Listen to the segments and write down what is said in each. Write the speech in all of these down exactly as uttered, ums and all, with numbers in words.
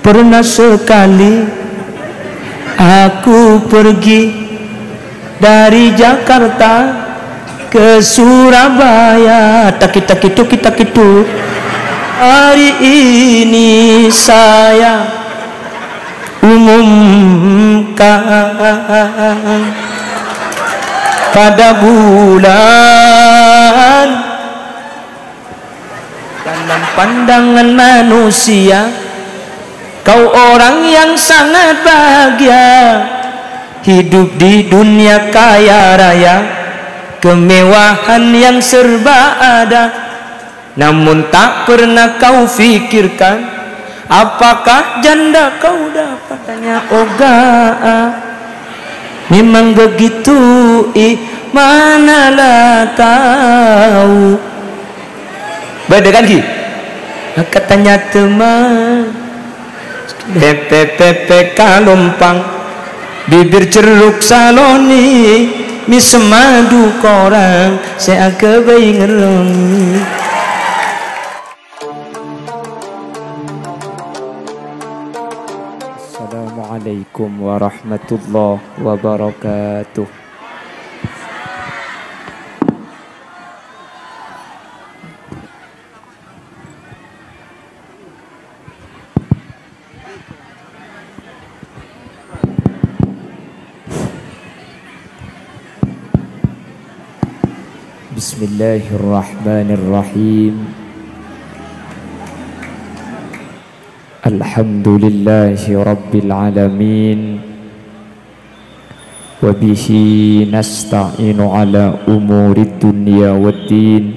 Pernah sekali aku pergi dari Jakarta ke Surabaya. Takit, takit, tukit, takit, tu. Hari ini saya umumkan pada bulan dalam pandangan manusia, kau orang yang sangat bahagia. Hidup di dunia kaya raya, kemewahan yang serba ada. Namun tak pernah kau fikirkan, apakah janda kau dapat? Tanya oga. Memang begitu, i, manalah tahu. Bâdâ kan, Ki? Katanya teman. Pepe, pepe, kalompang. Bibir jeruk saloni. Mèsem madu korang. Sè aghâbây ngerrong. Assalamualaikum warahmatullahi wabarakatuh. Bismillahirrahmanirrahim. Alhamdulillahi rabbil alamin. Wa bihi nasta'inu ala umurid dunya waddin.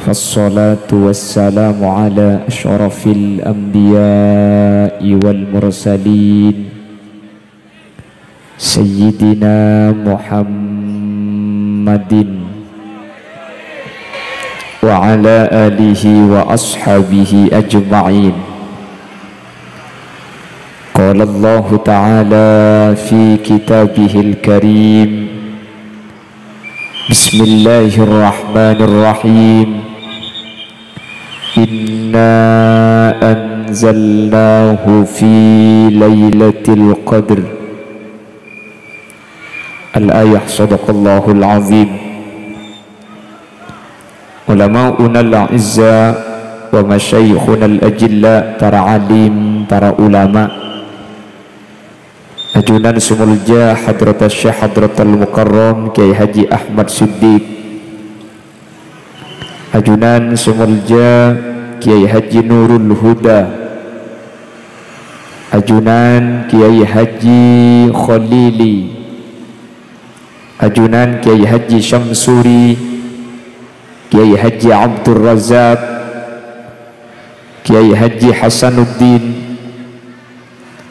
Fassalatu wassalamu ala asyrafil anbiya'i wal mursalin, Sayyidina Muhammadin wa ala alihi wa ashabihi ajma'in. Qala Allahu ta'ala fi kitabihil karim, Bismillahirrahmanirrahim. Inna anzalnahu fi lailatul qadr. Al-ayah, sadaqallahul azim. Ulama'unal a'izza wa masyayikhunal ajilla, para alim, para ulama. Ajunan sè molja Hadratus Syekh Hadratul Mukarram Kiai Haji Ahmad Siddiq. Ajunan sè molja Kiai Haji Nurul Huda. Ajunan Kiai Haji Khalili. Ajunan Kiai Haji Syamsuri. Kiai Haji Abdul Razak. Kiai Haji Hasanuddin.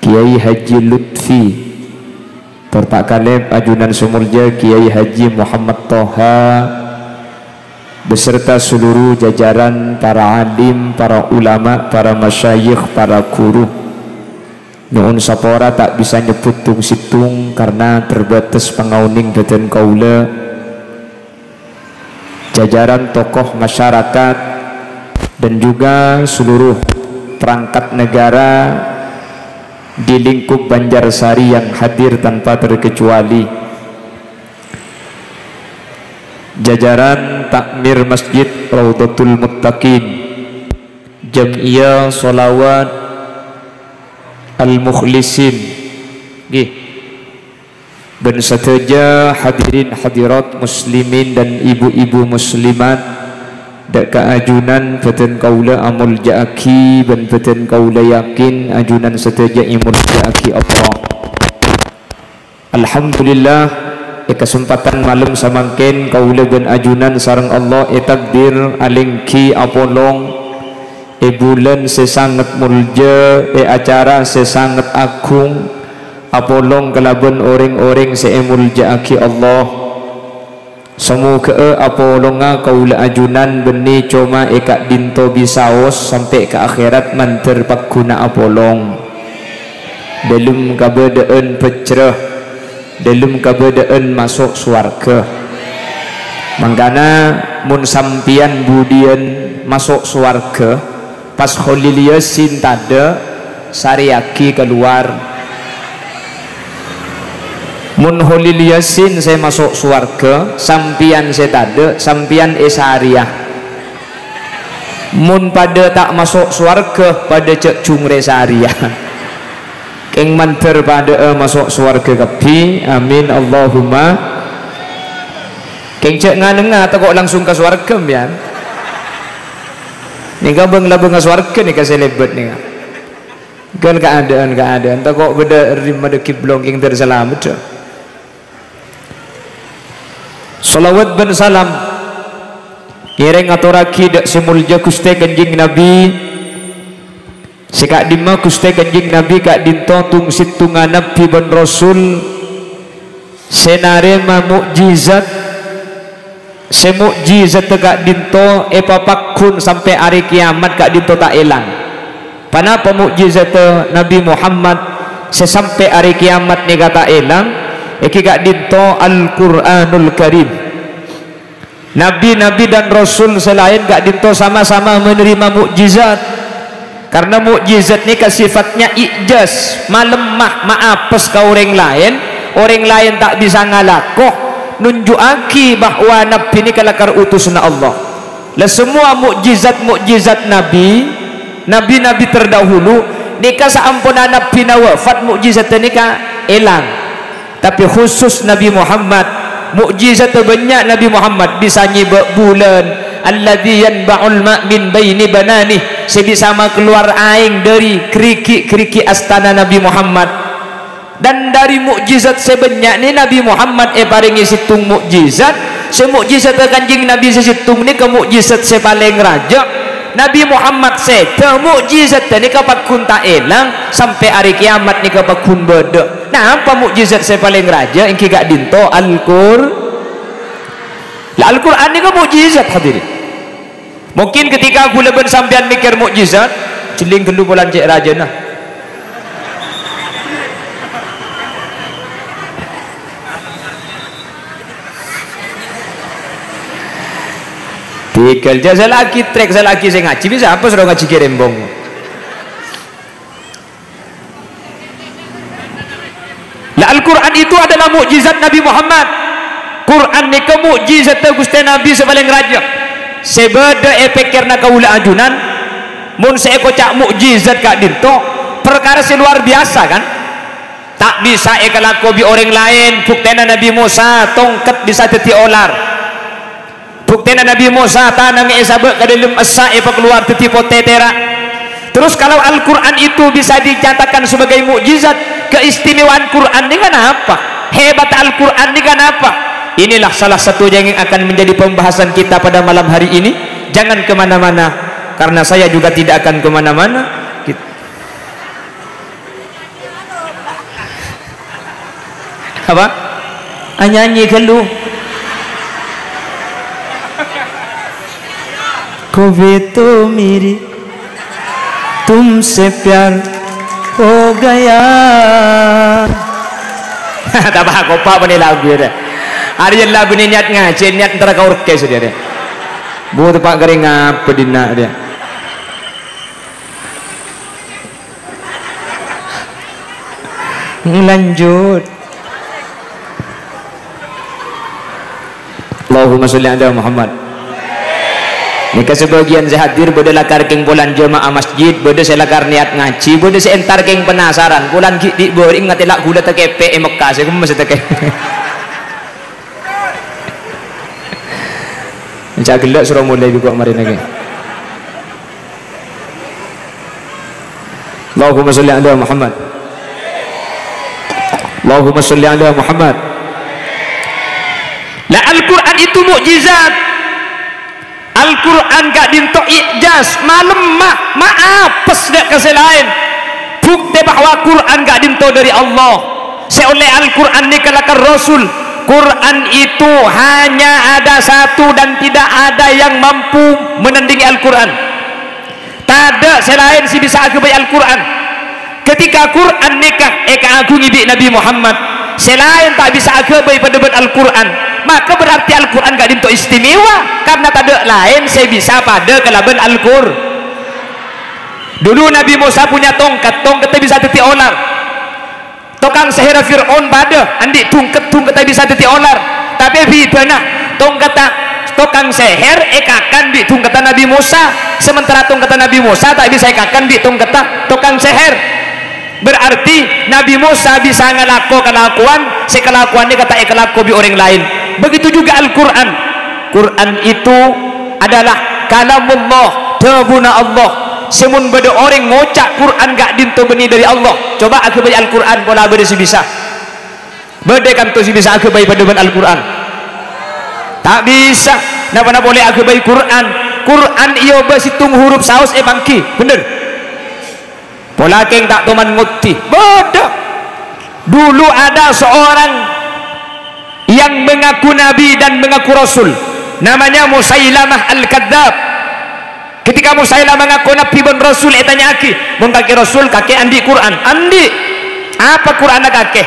Kiai Haji Lutfi, tor ta' kalèp ajunan sè molja Kiai Haji Muhammad Toha, beserta seluruh jajaran para alim, para ulama, para masyayikh, para guru. Nyo'on sapora ta' bisa nyebbhut tong-sèttong karena terbatas pangaonèng bhâdhân kaulâ. Jajaran tokoh masyarakat, dan juga seluruh perangkat negara di lingkup Banjarsari yang hadir tanpa terkecuali. Jajaran Takmir Masjid Raudhatul Muttaqin, Jam'iyah Sholawat Al-Mukhlisin, nggih. Bân sadhâjâ hadirin hadirat muslimin dan ibu-ibu muslimat, dâ' ka ajunan bhâdhân kaulâ amolja'aghi bân bhâdhân kaulâ yakin ajunan sadhâjâ èmolja'aghi Allah. Alhamdulillah, è kasempadhân malem samangkèn kaulâ bân ajunan sareng Allah ètakdir alèngghi apolong è bulân sè sanget molja, è acara sè sanget agung, apolong kalabân orèng-orèng sè èmolja'aghi Allah. Samoghâ'â apolongnga kaulâ ajunan bânnè coma è ka'dinto bisaos sampè' ka akhèrat mandhâr pagghuna apolong. Dhâlem kabâdâ'ân pajjhârâ, dhâlem kabâdâ'ân maso' sowarghâ. Mangkana, mon sampèyan budiyân maso' sowarghâ, Pas Kholil Yasin tadâ', sarèyaghi kalowar. Mon Kholil Yasin sè maso' sowarghâ, sampèyan sè tadâ', sampèyan èsarèya. Mon padâ ta' maso' sowarghâ, padâ jhâ' jhungrè sarèya. Kèng mandhâr padâ'â maso' sowarghâ kabbhi. Amin, Allahumma. Kèng jhâ' nganengnga tako' langsung ka sowarghâ, sampèyan. Nèka bâng-labângnga sowarghâ nèka sè lèbât nèka. Ghân kaadâ'ân-kaadâ'ân, tako' bâdâ rimma dâggi' blong kèng dâr salamet, dâ. Shalawat bân salam ngèrèng atorraghi dâ' sè molja Ghustè Kanjeng Nabi. Sè ka'dimma Ghustè Kanjeng Nabi ka'dinto tong-sèttonga nabbhi bân rasul sè narèma mo'jizat, sè mo'jizatta ka'dinto èpapagghun sampè' arè kèyamat ka'dinto ta' èlang. Ponapa mo'jizatta Nabi Muhammad sè sampè' arè kèyamat nèka ta' èlang? Èngghi ka'dinto Al-Qur'anul Karim. Nabi-nabi dan rasul sè laèn ka'dinto sama-sama menerima mukjizat. Karena mukjizat nèka sifatnya i'jaz, malemma, maapes ka orèng laèn, orèng laèn ta' bisa ngalako, nunju'aghi bahwa nabi nèka lakar utusanna Allah. La, semua mukjizat-mukjizat nabi, nabi-nabi terdahulu, nèka saamponna nabina wafat, mukjizat nèka èlang. Tapè khusus Nabi Muhammad, mo'jizatta bânnya' Nabi Muhammad, bisa nyèbâ' bulân, "Alladzi yanba'ul ma' min baini banani," sè bisa makalowar aèng dâri ghârighi'-ghârighi' astana Nabi Muhammad. Dan dâri mo'jizat sè bânnya' nè Nabi Muhammad èparèngè sèttong mo'jizat, sè mo'jizatta Kanjeng Nabi sè sèttong nèka mo'jizat sè palèng rajâ. Nabi Muhammad sèdhâ, mo'jizatta nèka pagghun ta' èlang, sampè' arè kèyamat nèka pagghun bâdâ. Napa mo'jizat sè palèng rajâ? Èngghi ka'dinto Al-Qur-, la, Al-Qur'an nèka mo'jizat, hadirin. Mungkin ketika ghulâ bân sampèyan mèkkèr mo'jizat, jhelling ghâllu polana cè' rajâna. Tèghâl jhâ' sè lagi trèk, sè lagi sè ngajhi, bisa apa soro ngajhi kèrèmbong? La, Al-Qur'an itu adalah mukjizat Nabi Muhammad. Qur'an nèka mukjizatta Ghustè Nabi sè palèng rajâ. Sè bâdâ è pèkkèranna kaulâ ajunan, mon sè èkoca' mukjizat ka'dinto, parkara sè lowar biyasa, kan? Ta' bisa èkalako bi' orèng laèn, buktèna Nabi Musa tongket bisa dhâddhi olar. Buktèna Nabi Musa tanangè èsabâ' ka dâlem essa èpakalowar dhâddhi potè tèra'. Terus kalau Al-Qur'an itu bisa dinyatakan sebagai mukjizat, keistimewaan Qur'an nèka napa? Hebat Al-Qur'an nèka napa? Inilah salah satu yang akan menjadi pembahasan kita pada malam hari ini. Jangan kemana-mana, karena saya juga tidak akan kemana-mana. Kit- Apa? Anyanyi ghâllu. Ko bhidhu miri, tumse pyar ho gaya. Tapa kopa bânnè lagu ya, deh. Arèya lagu nè niyat ngajhi, niyat entar ka orkes dia, deh. Bu, tepa' kering apa dina dia? Lanjut. Allahumma sholli ala Muhammad. Nèka sabâgiyân sè hadir bâdâ lakar kèng polana jemaah masjid, bâdâ sè lakar niyat ngajhi, bâdâ sè entar kèng penasaran. Polana ghi' dhi' bâri' ngatè la' ghulâ takèpè' è Mekkah, sè kemma sè takèpè'. Ca'na ghellâ' soro molè bi' ko' marèna kè. Allahumma sholli ala Muhammad. Allahumma sholli ala Muhammad. La, Al-Qur'an itu mukjizat. Al-Qur'an ka'dinto i'jaz, malemma, maapes dâ' ka sè laèn. Buktè bahwa Qur'an ka'dinto dâri Allah. Sè ollè Al-Qur'an nèka lakar Rasul. Qur'an itu hanya ada satu dan tidak ada yang mampu menandingi Al-Qur'an. Tadâ' sè laèn sè bisa aghâbây Al-Qur'an. Ketika Qur'an nèka èkaaghungè bi' Nabi Muhammad, sè laèn ta' bisa aghâbây padâ bân Al-Qur'an, maka berarti Al-Qur'an ka'dinto istimewa, karena tadâ' laèn sè bisa padâ kalabân Al-Qur-, Dulu Nabi Musa punya tongkat, tongketta bisa dhâddhi olar. Tokang sèhèrra Fir'aun padâ, andi' tongket, tongketta bisa dhâddhi olar. Tapè bidhâna, tongketta tokang sèhèr èkakan bi' tongketta Nabi Musa, sementara tongketta Nabi Musa ta' bisa èkakan bi' tongketta tokang sèhèr. Berarti Nabi Musa bisa ngalako kalakowan sè kalakowanna ta' èkalako bi' orèng laèn. Begitu juga Al-Qur'an. Qur'an itu adalah kalamullah, dhâbuna Allah. Sè mon bâdâ orèng ngoca' Qur'an ka'dinto bânnè dâri Allah, coba aghâbây Al-Qur'an, pola bâdâ sè bisa. Bâdâ kanto sè bisa aghâbây padâ bân Al-Qur'an? Ta' bisa. Napa-napa polè aghâbây Qur'an? Qur'an èobâ sèttong hurup saos èpangghi, bhender? Pola kèng ta' toman ngoddhi. Bâdâ. Dulu ada seorang yang mengaku nabi dan mengaku rasul. Namanya Musailamah Al-Kadzdzab. Ketika Musailamah ngaku nabi bân rasul, ètanya'aghi, "Mon kakè rasul, kakè andi' Qur'an?" "Andi'." "Apa Qur'anna kakè?"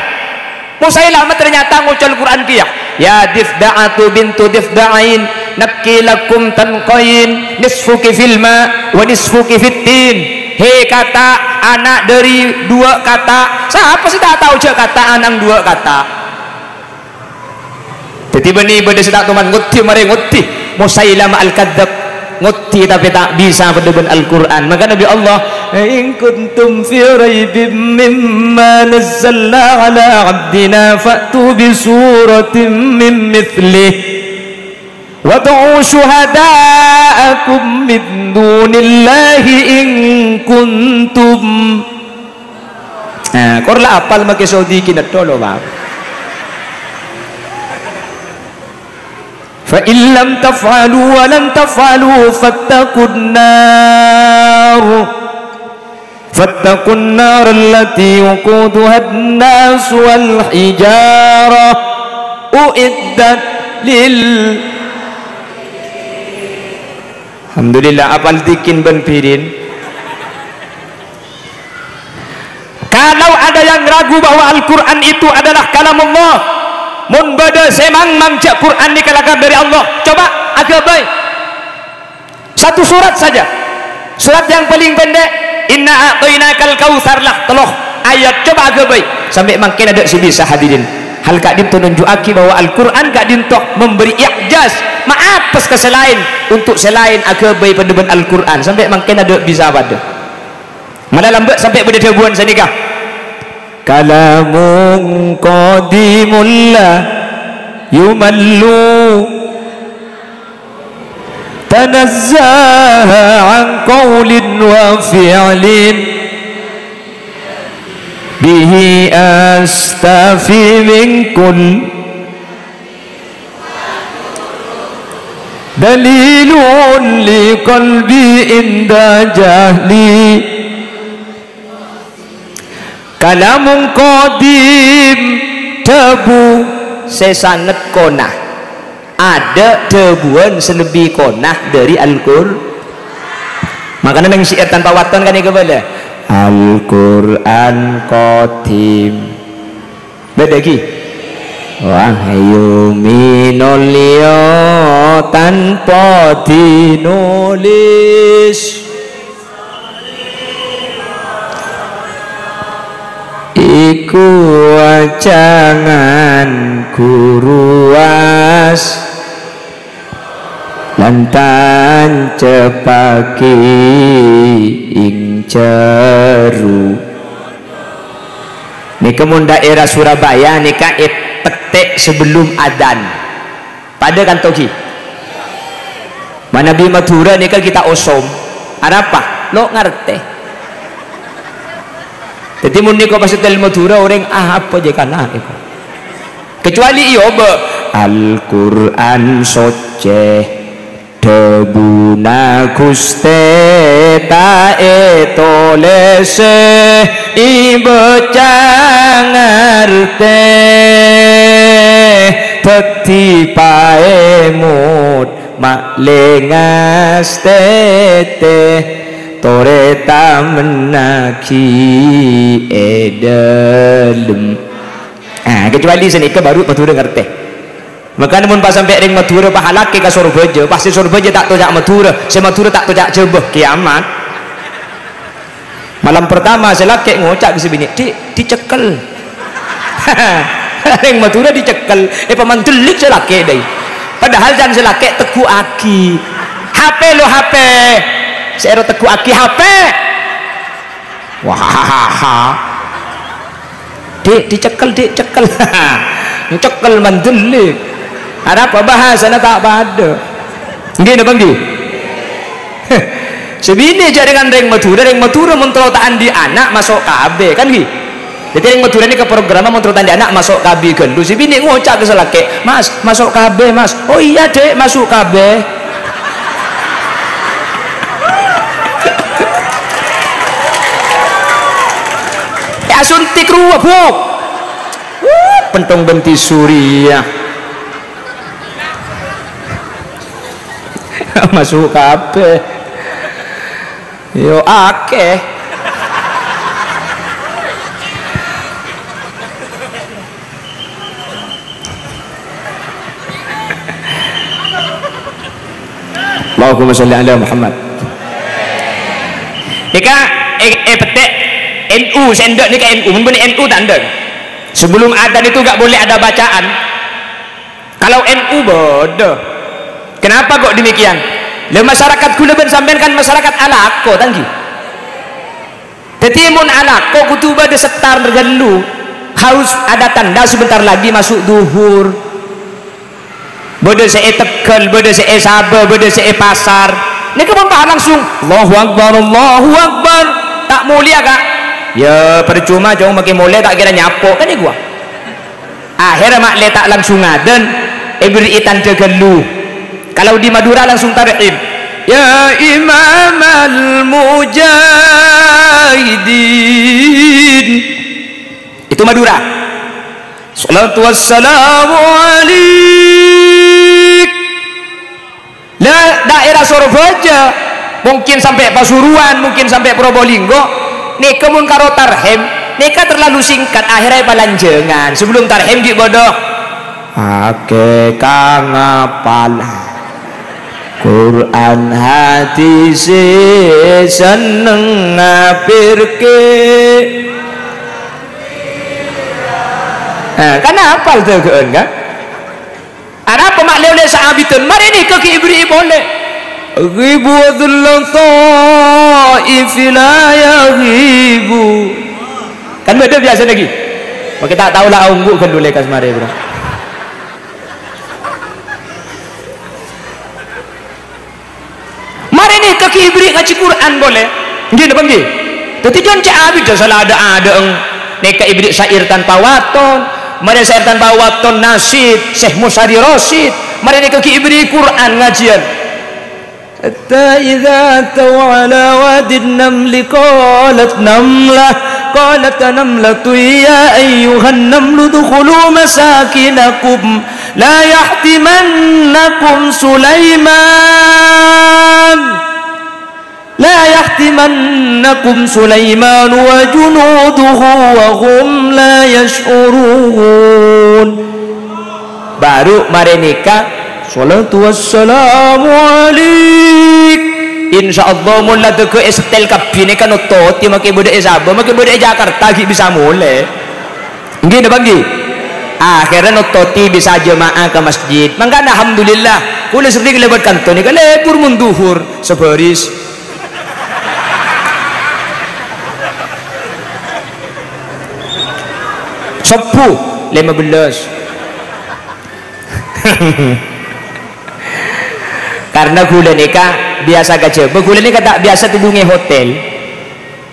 Musailamah ternyata ngoca' Al-Qur'an kèya. "Ya Difda'atu bintu Difda'ain, nakki lakum tanqain, nisfuki fil ma, wa nisfuki fit tin." He kata, ana' dâri duwâ' kata. Sapa sè ta' tao jâ' kata ana' duwâ' kata? Dhâddhi bânnè bâdâ sè ta' toman ngoddhi, marè ngoddhi. Musailamah Al-Kadzdzab ngoddhi tapè ta' bisa padâ bân Al-Qur'an. Maka Nabi Allah, "In kuntum fi raibim mimma nazzalna ala abdina fa'tu bi suratin min mitslih wad'u syuhada'akum min dunillahi in kuntum." Nah, kor la apal makè sodiki neddho lo, Pak. "Fa in lam taf'alu wa lan taf'alu fattaqun nar. Fattaqun nar allati waquduhan nas wal hijarah. Uiddat lil." Alhamdulillah, apal dikin bân birin. Kalau ada yang ragu bahwa Al-Qur'an itu adalah kalamullah, mon bâdâ sè mang-mang jâ' Qur'an nèka lakar dâri Allah, coba aghâbây. Satu surat saja. Surat yang paling pendek, "Inna a'tainakal kautsar" lah, tello ayat. Coba aghâbây. Sampè' mangkèn adâ' sè bisa, hadirin. Hal ka'dinto nunju'aghi bahwa Al-Qur'an ka'dinto memberi i'jaz. Ma'apes ka sè laèn. Untuk sè laèn aghâbây padâ bân Al-Qur'an. Sampè' mangkèn adâ' bisa padâ. Mala lambâ' sampè' bâdâ dhâbuwân sanèka. Kalamun qadimun la yumallu. Tanazzaha an qaulin wa fi'lin. Bihi astafi min kull. Dalilun li qalbi inda jahli. Kalamun qadim, dhâbu sè sanget kona. Adâ' dhâbuwân sè lebbi kona dâri Al-Qur-, Makana neng syair tanpa waton kan èkabâlâ. Al-Qur'an qadim. Bâdâ ghi? Wahyu minulya tanpa dinulis. Iku wacangan guru was lan tancepaghi ing jeru. Nèka mon daerah Surabaya nèka èpettèk sebelum adzan. Padâ kanto ghi. Manabi Madhurâ nèka ghi ta' osom. Arapa? Lo' ngartè. Dhâddhi mon nèko pas setel Madhurâ, orèng, "Ah, apa jâ kana nèko?" Kecuali iyâ, bâ, Al-Qur'an Soccè. Dhâbuna Ghustè ta' ètolèsè, èbâca ngartè, dhâddhi paèmot ma'lè ngastètè, torè tamennaghi è dhâlem. Ah, kecuali sanèka baru Madhurâ ngartè. Makana mon pas sampè' rèng Madhurâ pas alakè ka Sorbhâjâ, pas sè Sorbhâjâ ta' toca' Madhurâ, sè Madhurâ ta' toca' Jhâbâ, kiamat. Alam pertama sè lakè' ngoca' ka sè binè', "Dhi', dicekel." Rèng Madhurâ dicekel, èpamandellik sè lakè' dâi. Padahal can sè lakè' tegghu'aghi. "H P lo, H P." Sè èro tegghu'aghi H P. Wah. "Dhi', dicekel, Dhi', cekel." Cekel mandellik. Arapa bhâsana ta' padâ. Ngghi napa ngghi? Sè binè' jâ' dengan rèng Madhurâ, rèng Madhurâ mon terro ta' andi' ana' maso' K B, kan ngghi? Dhâddhi rèng Madhurâ nèka programma mon terro ta' andi' ana' maso' K B ghâllu. Sè binè' ngoca' ka sè lakè', "Mas, maso' K B, Mas." "Oh iya, Dek, masuk K B." Èasuntik rowa, Bu. Wuh, pentong bân tisu rèya. Maso' K B. Yo akè. Allahumma shalli ala Muhammad. Nèka, eh, eh, pettè' N U, sè endâ' nèka N U, mon bânnè N U ta' endâ'. Sebelum adzan itu nggak boleh ada bacaan. Kalau N U bâdâ. Kenapa kok demikian? Lah, masyarakat ghulâ bân sampèyan kan masyarakat alako, ta' ngghi? Dhâddhi, mon alako kodhu bâdâ settar ghâllu. Harus ada tanda sebentar lagi masuk duhur. Bâdâ sè è Tegal, bâdâ sè è Sabâ, bâdâ sè è pasar. Nèka mon pas langsung, "Allahu Akbar, Allahu Akbar." Ta' molèya, Ka'? Ya, percuma, Cong, makè molè ta' kèra nyapo', kan nèko. Akhèrra ma'lè ta' langsung adzan, èberri'i tandhâ ghâllu. Kalau di Madura langsung tarhim. "Ya Imamal Mujahidin." Itu Madura. "Shalatu wassalamu alaik." Lah, daerah Sorbhâjâ, mungkin sampè' Pasuruan, mungkin sampè' Probolinggo, nèka mon karo tarhim, nèka terlalu singkat, akhèrra èpalanjhângan. Sebelum tarhim ghi' bâdâ, "Akè kang apal Quran hadis senneng ngabirke." Nah, kan apal dhâghâ'ân, kan? Arapa ma' lè-ollè saabiddhân? Marè nèka ghi' èberri'i polè. Ghibu wa dhullu thaifi la yaghibu. Kan bâdâ biyasana ghi. Makè ta' tao la ongghu ghâllu lèkas marè, Bro. Marè nèka ghi' èberri' ngajhi Qur'an polè. Ngghi napa ngghi? Dhâddhi jhân cè' abiddhâ sala adâ'-adâ'eng. Nèka èberri' syair tanpa waton. Marè syair tanpa waton nasid, Syekh Musari Rasyid. Marè nèka ghi' èberri' Qur'an ngajhiyân. Hatta idza ataw ala wadin namli qalat namlah, qalat namlatun ya ayyuhan namlu udkhulu masakinakum la yahtimannakum Sulaiman. La yahtimannakum Sulaiman wa junuduhu wa hum la yash'urun. Bâru marè nèka, shalatu wassalamu alaik. Insyaallah, mon la dâgghâ' èsetel kabbhi nèka nottoti, makè bâdâ è Sabâ, makè bâdâ è Jakarta, ghi' bisa molè. Ngghi napa ngghi? Akhèrra nottoti bisa jemaah ka masjid. Mangkana alhamdulillah, kaulâ serrèng lèbât kanto nèka lebur mon dhuhur, sabâris. Subuh, lèma bellâs. Karna kaulâ nèka biyasa ka Jhâbâ, kaulâ nèka ta' biyasa tèdhung è hotel.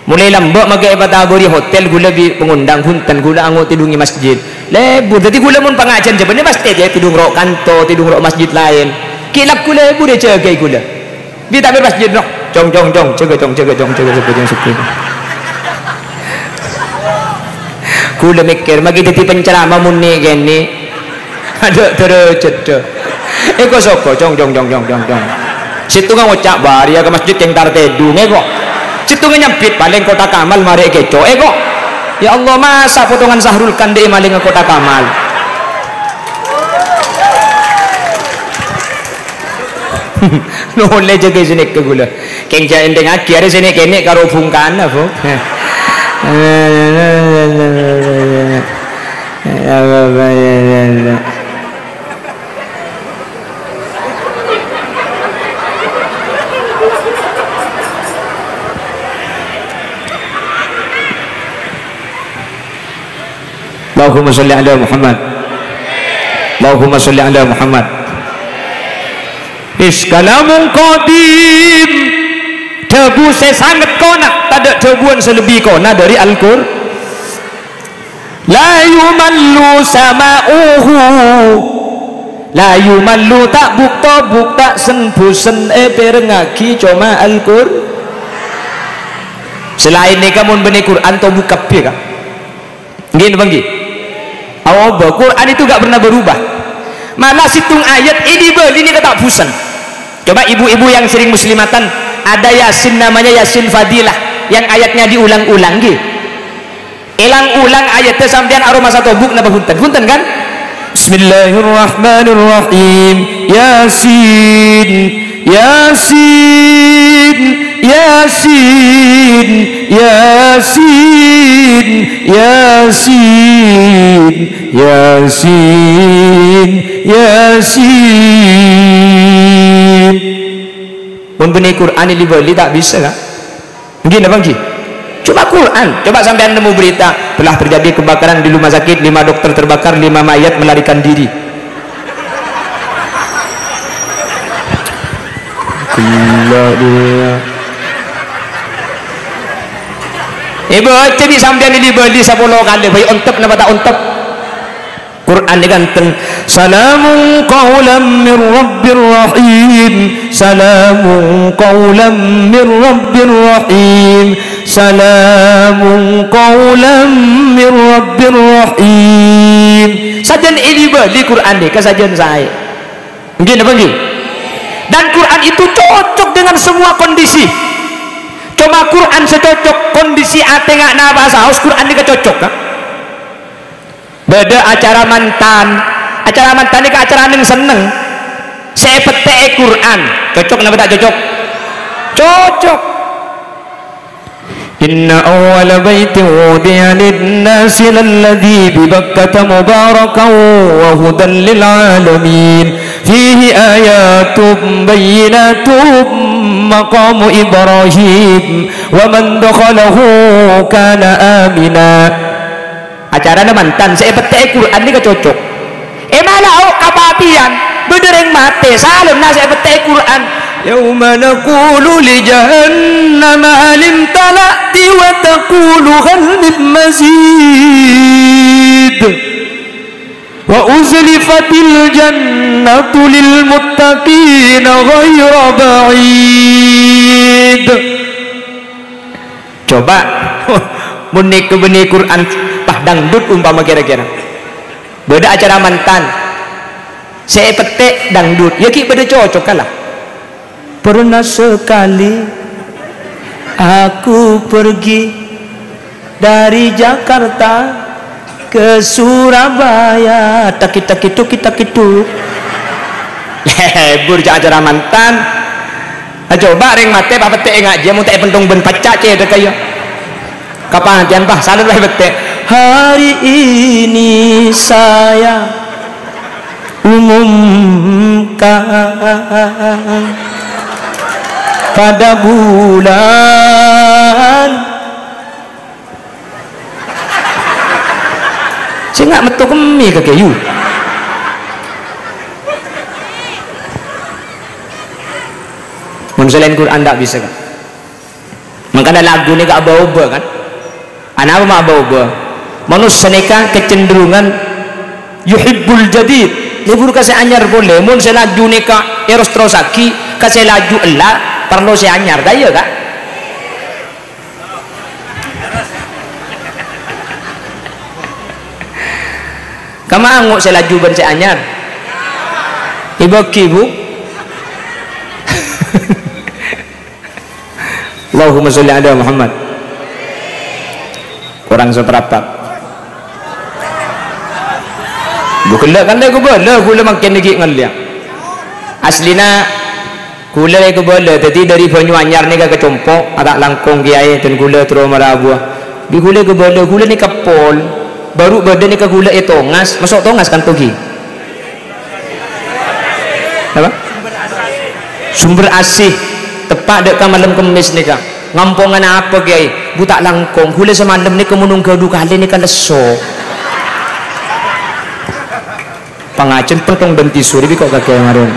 Molaè lambâ' makè èpatabâri hotel, kaulâ bi' pangondhâng bhunten, kaulâ ango' tèdhung è masjid. Lebur, dhâddhi kaulâ mon pangajiân Jhâbâ nè pastè jâ' tèdhung ro' kanto, tèdhung ro' masjid laèn. Ghi' lagghu lebur èjâgâi kaulâ. Bi' ta' bâr masjid, no. Cong, cong, cong, jâgâ, cong, jâgâ, cong, jâgâ, jâgâ, jâgâ. Kaulâ mèkkèr, makè dhâddhi penceramah mon nè-kènè. Adâ' terro cedda. Èko soko, cong, cong, cong, cong, cong, cong. Sèttonga ngoca' bâriyâ ka masjid kèng tar tèdhung, èko. Sèttonga nyambit, palèng Kotak Amal marè èkèco', èko. Ya Allah, masa potongan Sahrul Khan dâ'iyâ malèngnga Kotak Amal. Nolè jâgâ sè nèka kaulâ. Kèng jâ' ènthèngngaghi arè sè nè'-kènè' karo bhungkana, Bu. Allahumma sholli ala Muhammad. Allahumma sholli ala Muhammad. Is kalamun qadim. Dhâbu sè sanget kona, tadâ' dhâbuwân sè lebbi kona dâri Al-Qur-, la yumallu sama'uhu. La yumallu, ta' bukto-bukto, ta' sen-bhusen èpèrengngaghi coma Al-Qur-, sè laèn nèka mon bânnè Qur'an tobuk kabbhi, Ka'. Ngghi napa ngghi? Aobâ, Qur'an itu nggak pernah berubah. Malah sèttong ayat èdhi-bâli nèka ta' bhusen. Coba ibu-ibu yang sering muslimatan, ada Yasin namanya Yasin Fadilah yang ayatnya diulang-ulang, ngghi. Èlang-ulang ayatta sampèyan aromasa tobuk napa bhunten? Bhunten kan? Bismillahirrahmanirrahim. Yasin, Yasin, Yasin, Yasin, Yasin, Yasin, Yasin. Mon bânnè Qur'an èdhi-bâli ta' bisa, Ka'. Ngghi napa ngghi? Cuma Qur'an. Coba sampèyan nemmo berita, telah terjadi kebakaran di rumah sakit, lima dokter terbakar, lima mayat melarikan diri. Gila dia. Èbâca bi' sampèyan èdhi-bâli sapolo kalè, bhâi ontep napa ta' ontep? Qur'an nèka enten, "Salamun qaulam mir rabbir rahim, salamun qaulam mir rabbir rahim, salamun qaulam mir rabbir rahim." Sajân èdhi-bâli Qur'an nèka sajân saè. Ngghi napa ngghi? Dan Qur'an itu cocok dengan semua kondisi. Coma Qur'an sè cocok kondisi atè nga' napa saos, Qur'an nèka cocok, Ka'. Bâdâ acara mantan. Acara mantan nèka acara neng-senneng. Sè èpettè'è Qur'an. Cocok napa ta' cocok? Cocok. Inna awwala baitin wudi'a lin-nasi lalladzi bi Bakkata mubarakan wa hudan lil alamin. Fihi ayatun bayyinatun maqamu Ibrahim wa man dakhalahu kana amina. Acarana mantan sè èpettè'è Qur'an nèka cocok. È mala o-, kapapèyan, bâdâ rèng matè, salonna sè èpettè'è Qur'an. Yauma naqulu li jahannama hal imtala'ti wa taqulu hal min mazid. Wa uzlifatil jannatu lil muttaqina ghaira ba'id. Coba, mon nèka bânnè Qur'an, pas dangdut umpama kèra-kèra. Bâdâ acara mantan. Sè èpettè' dangdut. Ya ghi' bâdâ cocok kala. Pernah sekali aku pergi dari Jakarta ke Surabaya. Takit-takit, tukit-takit, tuk. Lebur jhâ' acara mantan. Ah, coba rèng matè, pa pettè'è ngajhi, mon ta' èpèntong bân pacca' cèdhâ kaya. Kapatèyan, pa, salon wae pettè'. Hari ini saya umumkan pada bulan Sènga' metto kemmè ka kayu. Mon selain Quran ta' bisa, Ka'. Mangkana lagu nèka abâ-obâ, kan? Anapa ma' abâ-obâ? Manossa nèka kecenderungan yuhibbul jadid, lebur ka sè anyar polè. Mon sè laju nèka èros-terrossaghi, ka sè laju ella, parlo sè anyar, ta' iyâ, Ka'? Kamango' sè laju bân sè anyar? Èbâghi, Bu. Allahumma sholli ala Muhammad. Korang saparapat. Bu, ghellâ' kan lè kobâlâ, ghulâ mangkèn ghi' ngallèya. Aslina, ghulâ lè kobâlâ, dhâddhi dhâri Banyuanyar nèka ka Compo', ata' langkong kèyaè, dân ghulâ terro marabuwâ. Bi' ghulâ kabâlâ, ghulâ nèka pol. Bhuru bâdâ nèka ghulâ è Tongas, maso' Tongas kanto ghi. Apa? Sumber Asih, teppa' dâ' ka malem Kemmès nèka. Ngampongana apa, Kèyaè? Bu ta' langkong, ghulâ samalem nèka mon ongghâ du kalè nèka lesso. Pangajhân pentong bân tisu, rè bi' ko' kakè marèn.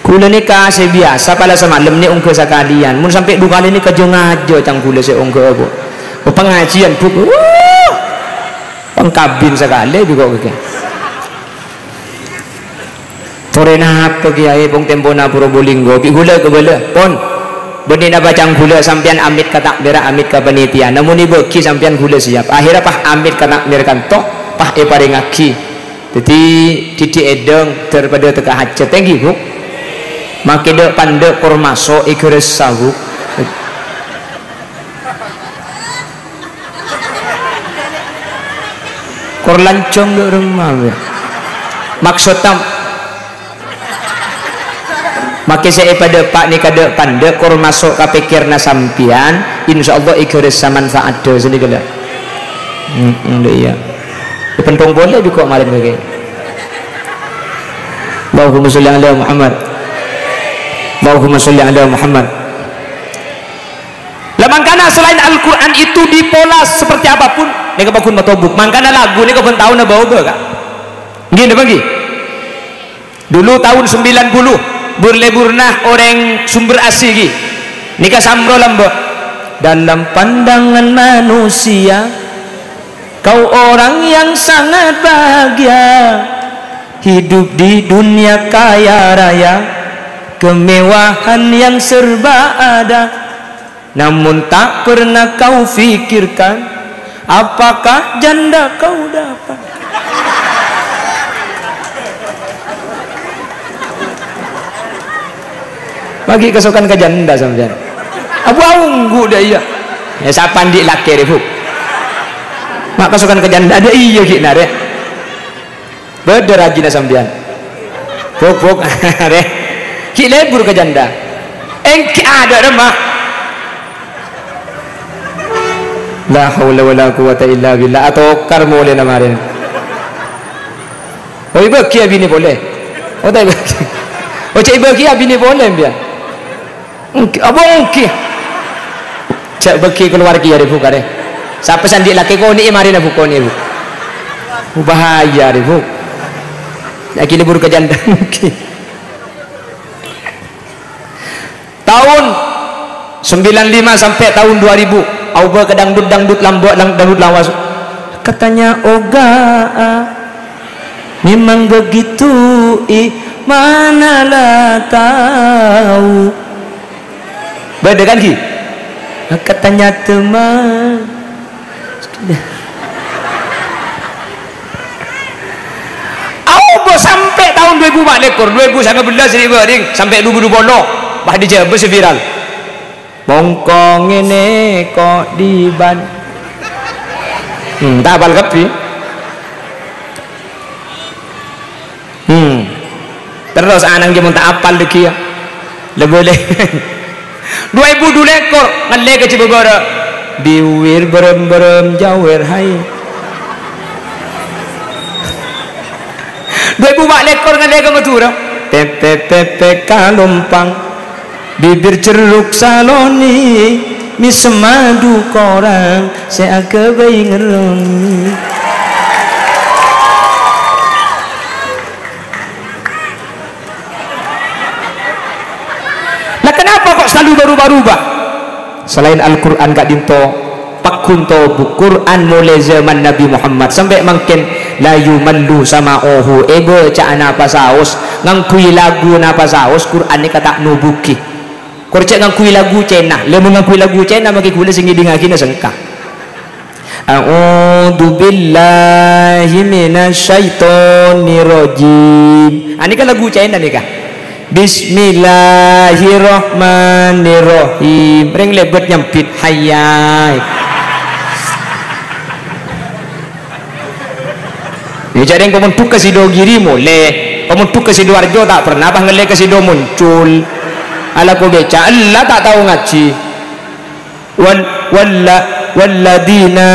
Ghulâ nèka sè biyasa pala samalem nè ongghâ sakalèyan. Mon sampè' du kalè nèka jâ-ngajâ ca'na ghulâ sè ongghâ, Bu. Pangajhiyân, Bu. Wuh! Pangkabin sakalè bi' ko' kakè. Torè napa, Kèyaè, pong tempona Probolinggo? Bi' ghulâ kabâlâ. Pon. Bânnè napa ca'na ghulâ sampèyan amit ka takmir, amit ka panitia. Namong èbâghi sampèyan ghulâ siap. Akhèrra pas amit ka takmir kanto, pas èparèngaghi. Dhâddhi, dhiddhi' èdhâng daripada teka hajat, èngghi, Bu? Makè dâ'-pandâ' kor maso' èghâressa, Bu. Kor lanjhâng dâ' remma, Bu. Maksod tam-, Makè sè èpadâpa' nèka dâ'-pandâ' kor maso' ka pèkkèranna sampèyan, insyaallah èghâressa manfaat dâ' sanèka la. Heeh, dâ' iyâ. Èpentong polè bi' ko' marèn kakè. Allahumma sholli ala Muhammad. Allahumma sholli ala Muhammad. Lah, mangkana selain Al-Qur'an itu dipola seperti apapun, nèka paggun matobuk. Mangkana lagu nèka pon taona bâ-obâ, Ka'. Ngghi, napa ngghi? Dulu taon sembilan puluh, bur-leburna orèng Sumber Asih ghi. Nèka samro lambâ'. Dalam pandangan manusia, kau orang yang sangat bahagia. Hidup di dunia kaya raya, kemewahan yang serba ada. Namun tak pernah kau fikirkan, apakah janda kau dapat? Maghi kasokan ka janda sampèyan. Abu aunggu dâ' iyâ. Yâ, sapa andi' lakè rè, Bu? Ma' kasokan ka janda, dâ' iyâ ghi' narè. Bâdâ rajina sampèyan. Buk, buk. Rè. Ghi' lebur ka janda. Èngghi adâ' remma. La haula wala quwwata illa billah. Atokar molèna marèn. Oh, èbâghi abinè polè. Oh, ta' èbâghi. Oh, cè' èbâghi abinè polè, sampèyan. Èngghi, apa èngghi? Jhâ' bâghi kalowar kèya rè, Bu, karè. Sapa sè andi' lakè konè'è marèna, Bu, konè'è, Bu. Oh, bahaya rè, Bu. Lagi lebur ka janda èngghi. Taon sembilan lima sampè' taon dua ribu, aobâ ka dangdut, dangdut lambâ', lang-, dangdut lawas. Katanya Oga, memang begitu, i, mana la tau. Bâdâ kan, ghi? Katanya teman. Aobâ sampè' taon dua èbu empa' lèkor, dua èbu sanga bellâs rè bâring, sampè' dua èbu dua puluh, pas di Jhâbâ sè viral. Mongko ngènè ko' diban. Hmm, ta' apal kabbhi. Hmm. Terros ana'na ghi' mon ta' apal dâgghi' yâ. La bâlâ. Dua èbu dua lèkor, ngallè ka Jhâbâ bârâ'. Biwir bârâm-bârâm jawèr hai. Dua èbu empa' lèkor ngallè ka Madhurâ. Pèpè-pèpè kalompang. Bibir jeruk saloni, mèsem madu korang, sè aghâbây ngerrong. Lah, kenapa kok selalu berubah-ubah? Selain Al-Qur'an ka'dinto, paggun tobuk, Qur'an molaè zaman Nabi Muhammad sampè' mangkèn, la yumallu sama'uhu, èbâcaa napa saos, ngangghuy lagu napa saos, Qur'an nèka ta' nobughi. Kor jhâ' ngangghuy lagu Cèna. Lè mon ngangghuy lagu Cèna, makè ghulâ sè ngèdhingaghina sengka. A'udzubillahi minasyaitonirrajim. Anèka lagu Cèna nèka. Bismillahirrahmanirrahim. Rèng lèbât nyambit. Hayyai. Yâ, jhâ' rèng pamondhuk ka Sidogiri molè. Pamondhuk ka Sidoarjo ta' pernah pas ngallè ka Sido Muncul. Alako bèca, ella ta' tao ngajhi. Wal-, walla-, walladzina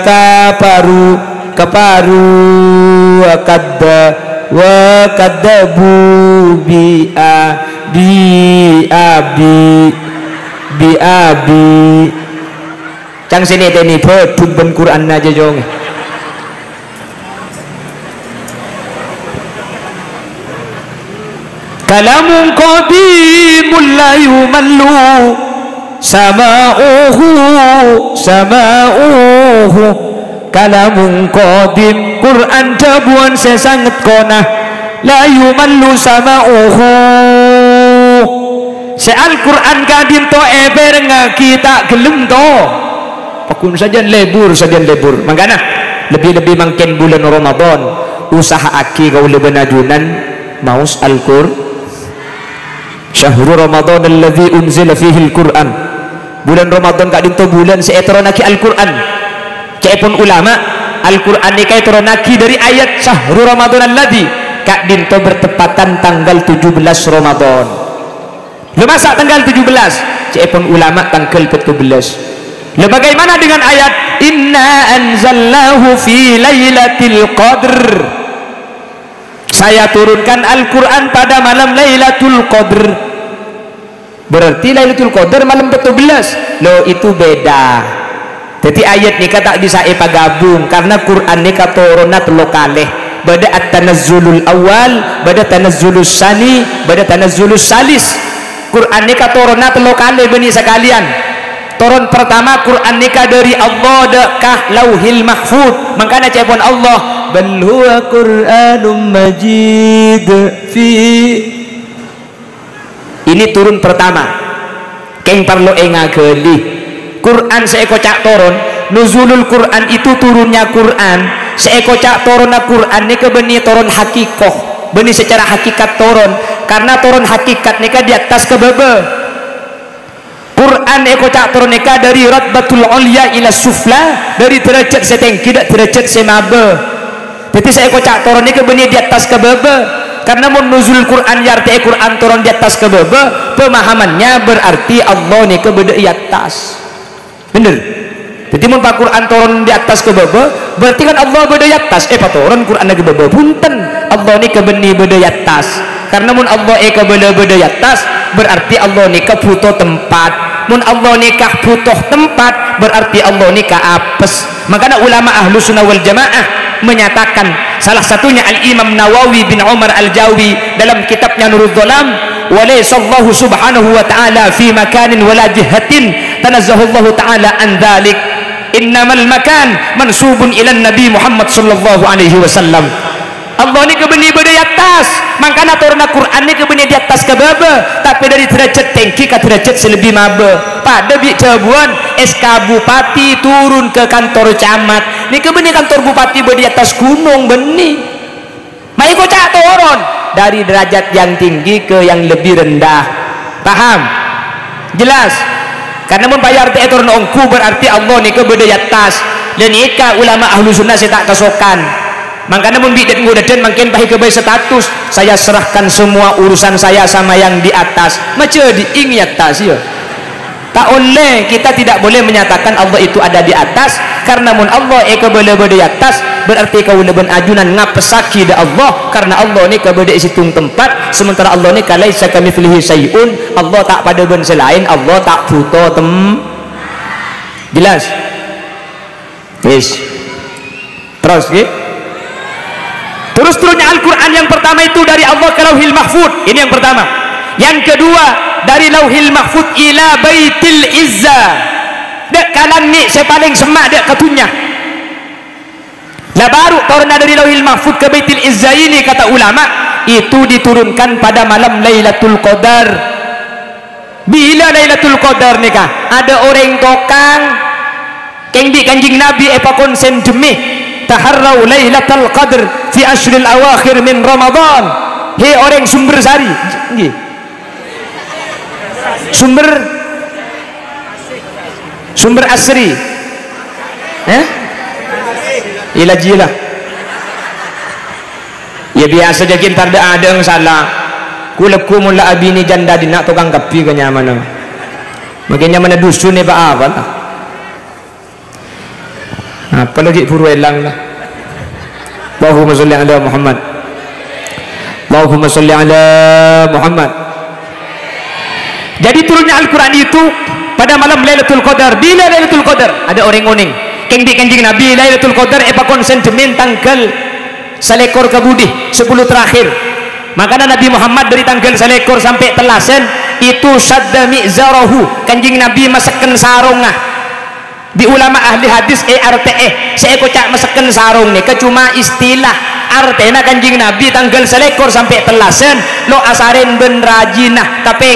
kafaru, kafaru wa kadza-, wa kadzabu bi a-, bi abi-, bi abi. Ca'na sè nètènè bâdhung bân Qur'anna jâ, Cong. Kalamun qadimun la yumallu sama'uhu, sama'uhu. Kalamun qadim, Qur'an dhâbuwân sè sanget kona. La yumallu sama'uhu. Sè Al-Qur'an ka'dinto èpèrengngaghi ta' ghellem to. Pagghun sajân lebur, sajân lebur. Mangkana, lebbi-lebbi mangkèn bulân Ramadan, usaha'aghi kaulâ bân ajunan maos Al-Qur-, Syahru Ramadan alladzi unzila fihil Qur'an. Bulân Ramadan ka'dinto bulân sè ètoronnaghi Al-Qur'an. Ca'èpon ulama, Al-Qur'an nèka ètoronnaghi dhâri ayat Syahru Ramadan alladzi ka'dinto bertepatan tanggal tujuh belas Ramadan. Lho, masa' tanggal tujuh belas? Ca'èpon ulama tanggal pètto bellâs. Lho, bagaimana dengan ayat, "Inna anzalnahu fi lailatul qadr." Saya turunkan Al-Qur'an pada malam Lailatul Qadr. Berarti Lailatul Qadr malem pètto bellâs. Lho, itu beda. Dhâddhi ayat nèka ta' bisa èpagabung, karna Qur'an nèka toronna tello kalè. Bâdâ at-tanazzulul awwal, bâdâ tanazzulus sani, bâdâ tanazzulus salis. Qur'an nèka toronna tello kalè bânnè sakalèyan. Toron pertama Qur'an nèka dhâri Allah dâ' ka Lauhil Mahfud. Mangkana ca'èpon Allah, "Bal huwa Qur'anum Majid fi." Ini turun pertama. Kèng parlo èngaghâli. Qur'an sè èkoca' toron, nuzulul Qur'an itu turunnya Qur'an, sè èkoca' toronna Qur'an nèka bânnè toron hakiko, bânnè secara hakikat toron, karna toron hakikat nèka di attas ka bâbâ. Qur'an èkoca' toron nèka dhâri ratbatul ulya ila sufla, dhâri dârâjhât sè tèngghi dâ' dârâjhât sè mabâ. Dhâddhi sè èkoca' toron nèka bânnè di attas ka bâbâ. Karna mon nuzul Qur'an èartè'è Qur'an toron di attas ka bâbâ, pemahamannya berarti Allah nèka bâdâ è attas. Bhender? Dhâddhi mon pa Qur'an toron di attas ka bâbâ, berarti kan Allah bâdâ è attas. Èpatoron Qur'anna ka bâbâ. Bhunten, Allah nèka bânnè bâdâ è attas. Karna mon Allah èkabâlâ bâdâ è attas, berarti Allah nèka bhuto tempat. Mon Allah nèka bhuto tempat, berarti Allah nèka apes. Mangkana ulama Ahlussunnah wal Jamaah menyatakan, salah satunya Al-Imam Nawawi bin Umar Al-Jawi dalam kitabnya Nuruz Zalam, "Wa laisa Allahu subhanahu wa ta'ala fi makanin wala jihatin tanazzahallahu ta'ala an dzalik. Innamal makan mansubun ilan Nabi Muhammad sallallahu alaihi wasallam." Allah nèka bânnè bâdâ è attas. Mangkana toronna Qur'an nèka bânnè di attas ka bâbâ, tapè dhâri dârâjhât tèngghi ka dârâjhât sè lebbi mabâ. Padâ bi' dhâbuwân, S K bupati turun ka kantor camat. Nèka bânnè kantor bupati bâdâ è attas ghunong, bânnè. Ma' èkoca' toron dhâri derajat yang tinggi ke yang lebih rendah. Paham? Jelas? Karna mon pa èartè'è toron ongghu, berarti Allah nèka bâdâ è attas. Lha nèka ulama Ahlussunnah sè ta' kasokan. Mangkana mon bi' dhân-ngodâdhân mangkèn pa èghâbây status, "Saya serahkan semua urusan saya sama yang di atas." Majâdi' è attas, yâ. Ta' ollè, kita tidak boleh menyatakan Allah itu ada di atas, karna mon Allah èkabâlâ bâdâ è attas, berarti kaulâ bân ajunan ngapessaghi dâ' Allah, karna Allah nèka bâdâ è sèttong tempat, sementara Allah nèka laisa kamitslihi syai'un, Allah ta' padâ bân sè laèn, Allah ta' bhuto tem-, jelas? Wis. Terus, ngghi. Terus turunnya Al-Quran yang pertama itu dari Allah ke Lauhil Mahfud. Ini yang pertama. Yang kedua, dari Lauhil Mahfud ila Baitil Izza. Dâ' ka lannè' sè palèng semma' dâ' ka dhunnya. La bâru' toronna dari Lauhil Mahfud ka Baitil Izza ini, kata ulama, itu diturunkan pada malam Lailatul Qadar. Bilâ Lailatul Qadar nèka? Adâ' orèng tokang, kèng bi' Kanjeng Nabi èpakonsèn dhemmi, "Taharrau Lailatal Qadr fi asyril awakhir min Ramadan." Hè orèng Sumber Sari. Ngghi. Sumber, Sumber Asri. Eh? Ila jila. Yâ, biyasa jâghi entar dâ'-adâ'eng sala. Ku lagghu mon la abinè janda dinna' tokang kabbhi kanyamana. Makanya mana dusun ya, Pak, apa lah? Apa lagi buru elang lah. Allahumma sholli ala Muhammad. Allahumma sholli ala Muhammad. Jadi turunnya Al-Quran itu pada malam Lailatul Qadar. Bila Lailatul Qadar? Ada orang ngoning. Keng di Kanjeng Nabi Lailatul Qadar epakonsen demen tanggal salekor kabudi, sepuluh terakhir. Makanya Nabi Muhammad dari tanggal salekor sampai tellasan itu syadda mi'zarahu. Kanjeng Nabi masekken saronga. Di ulama ahli hadis E R T E, saya kocak masekken sarong nèka cuma istilah. Artèna Kanjeng Nabi tanggal salekor sampai tellasan lo asaren ben rajina. Tapè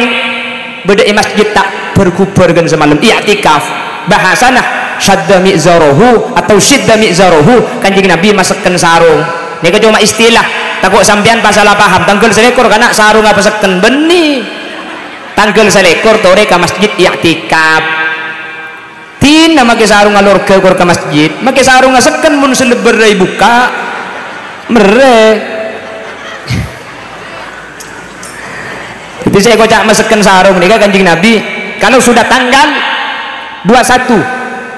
bâdâ è masjid ta' bhâr-ghubhâr kan samalem i'tikaf. Bahasana syadda mi'zarahu atau syidda mi'zarahu, Kanjeng Nabi masekken sarong. Nèka cuma istilah. Tako' sampèyan pas salah paham. Tanggal salekor kana' sarong apa sekken? Bânnè. Tanggal salekor torè ka masjid i'tikaf. Dina makè sarong alorga kor ka masjid, makè sarong asekken mon sè lebbâr èbukka', merrè. Jadi saya kocak masekken sarong nèka Kanjeng Nabi, kalau sudah tanggal dua satu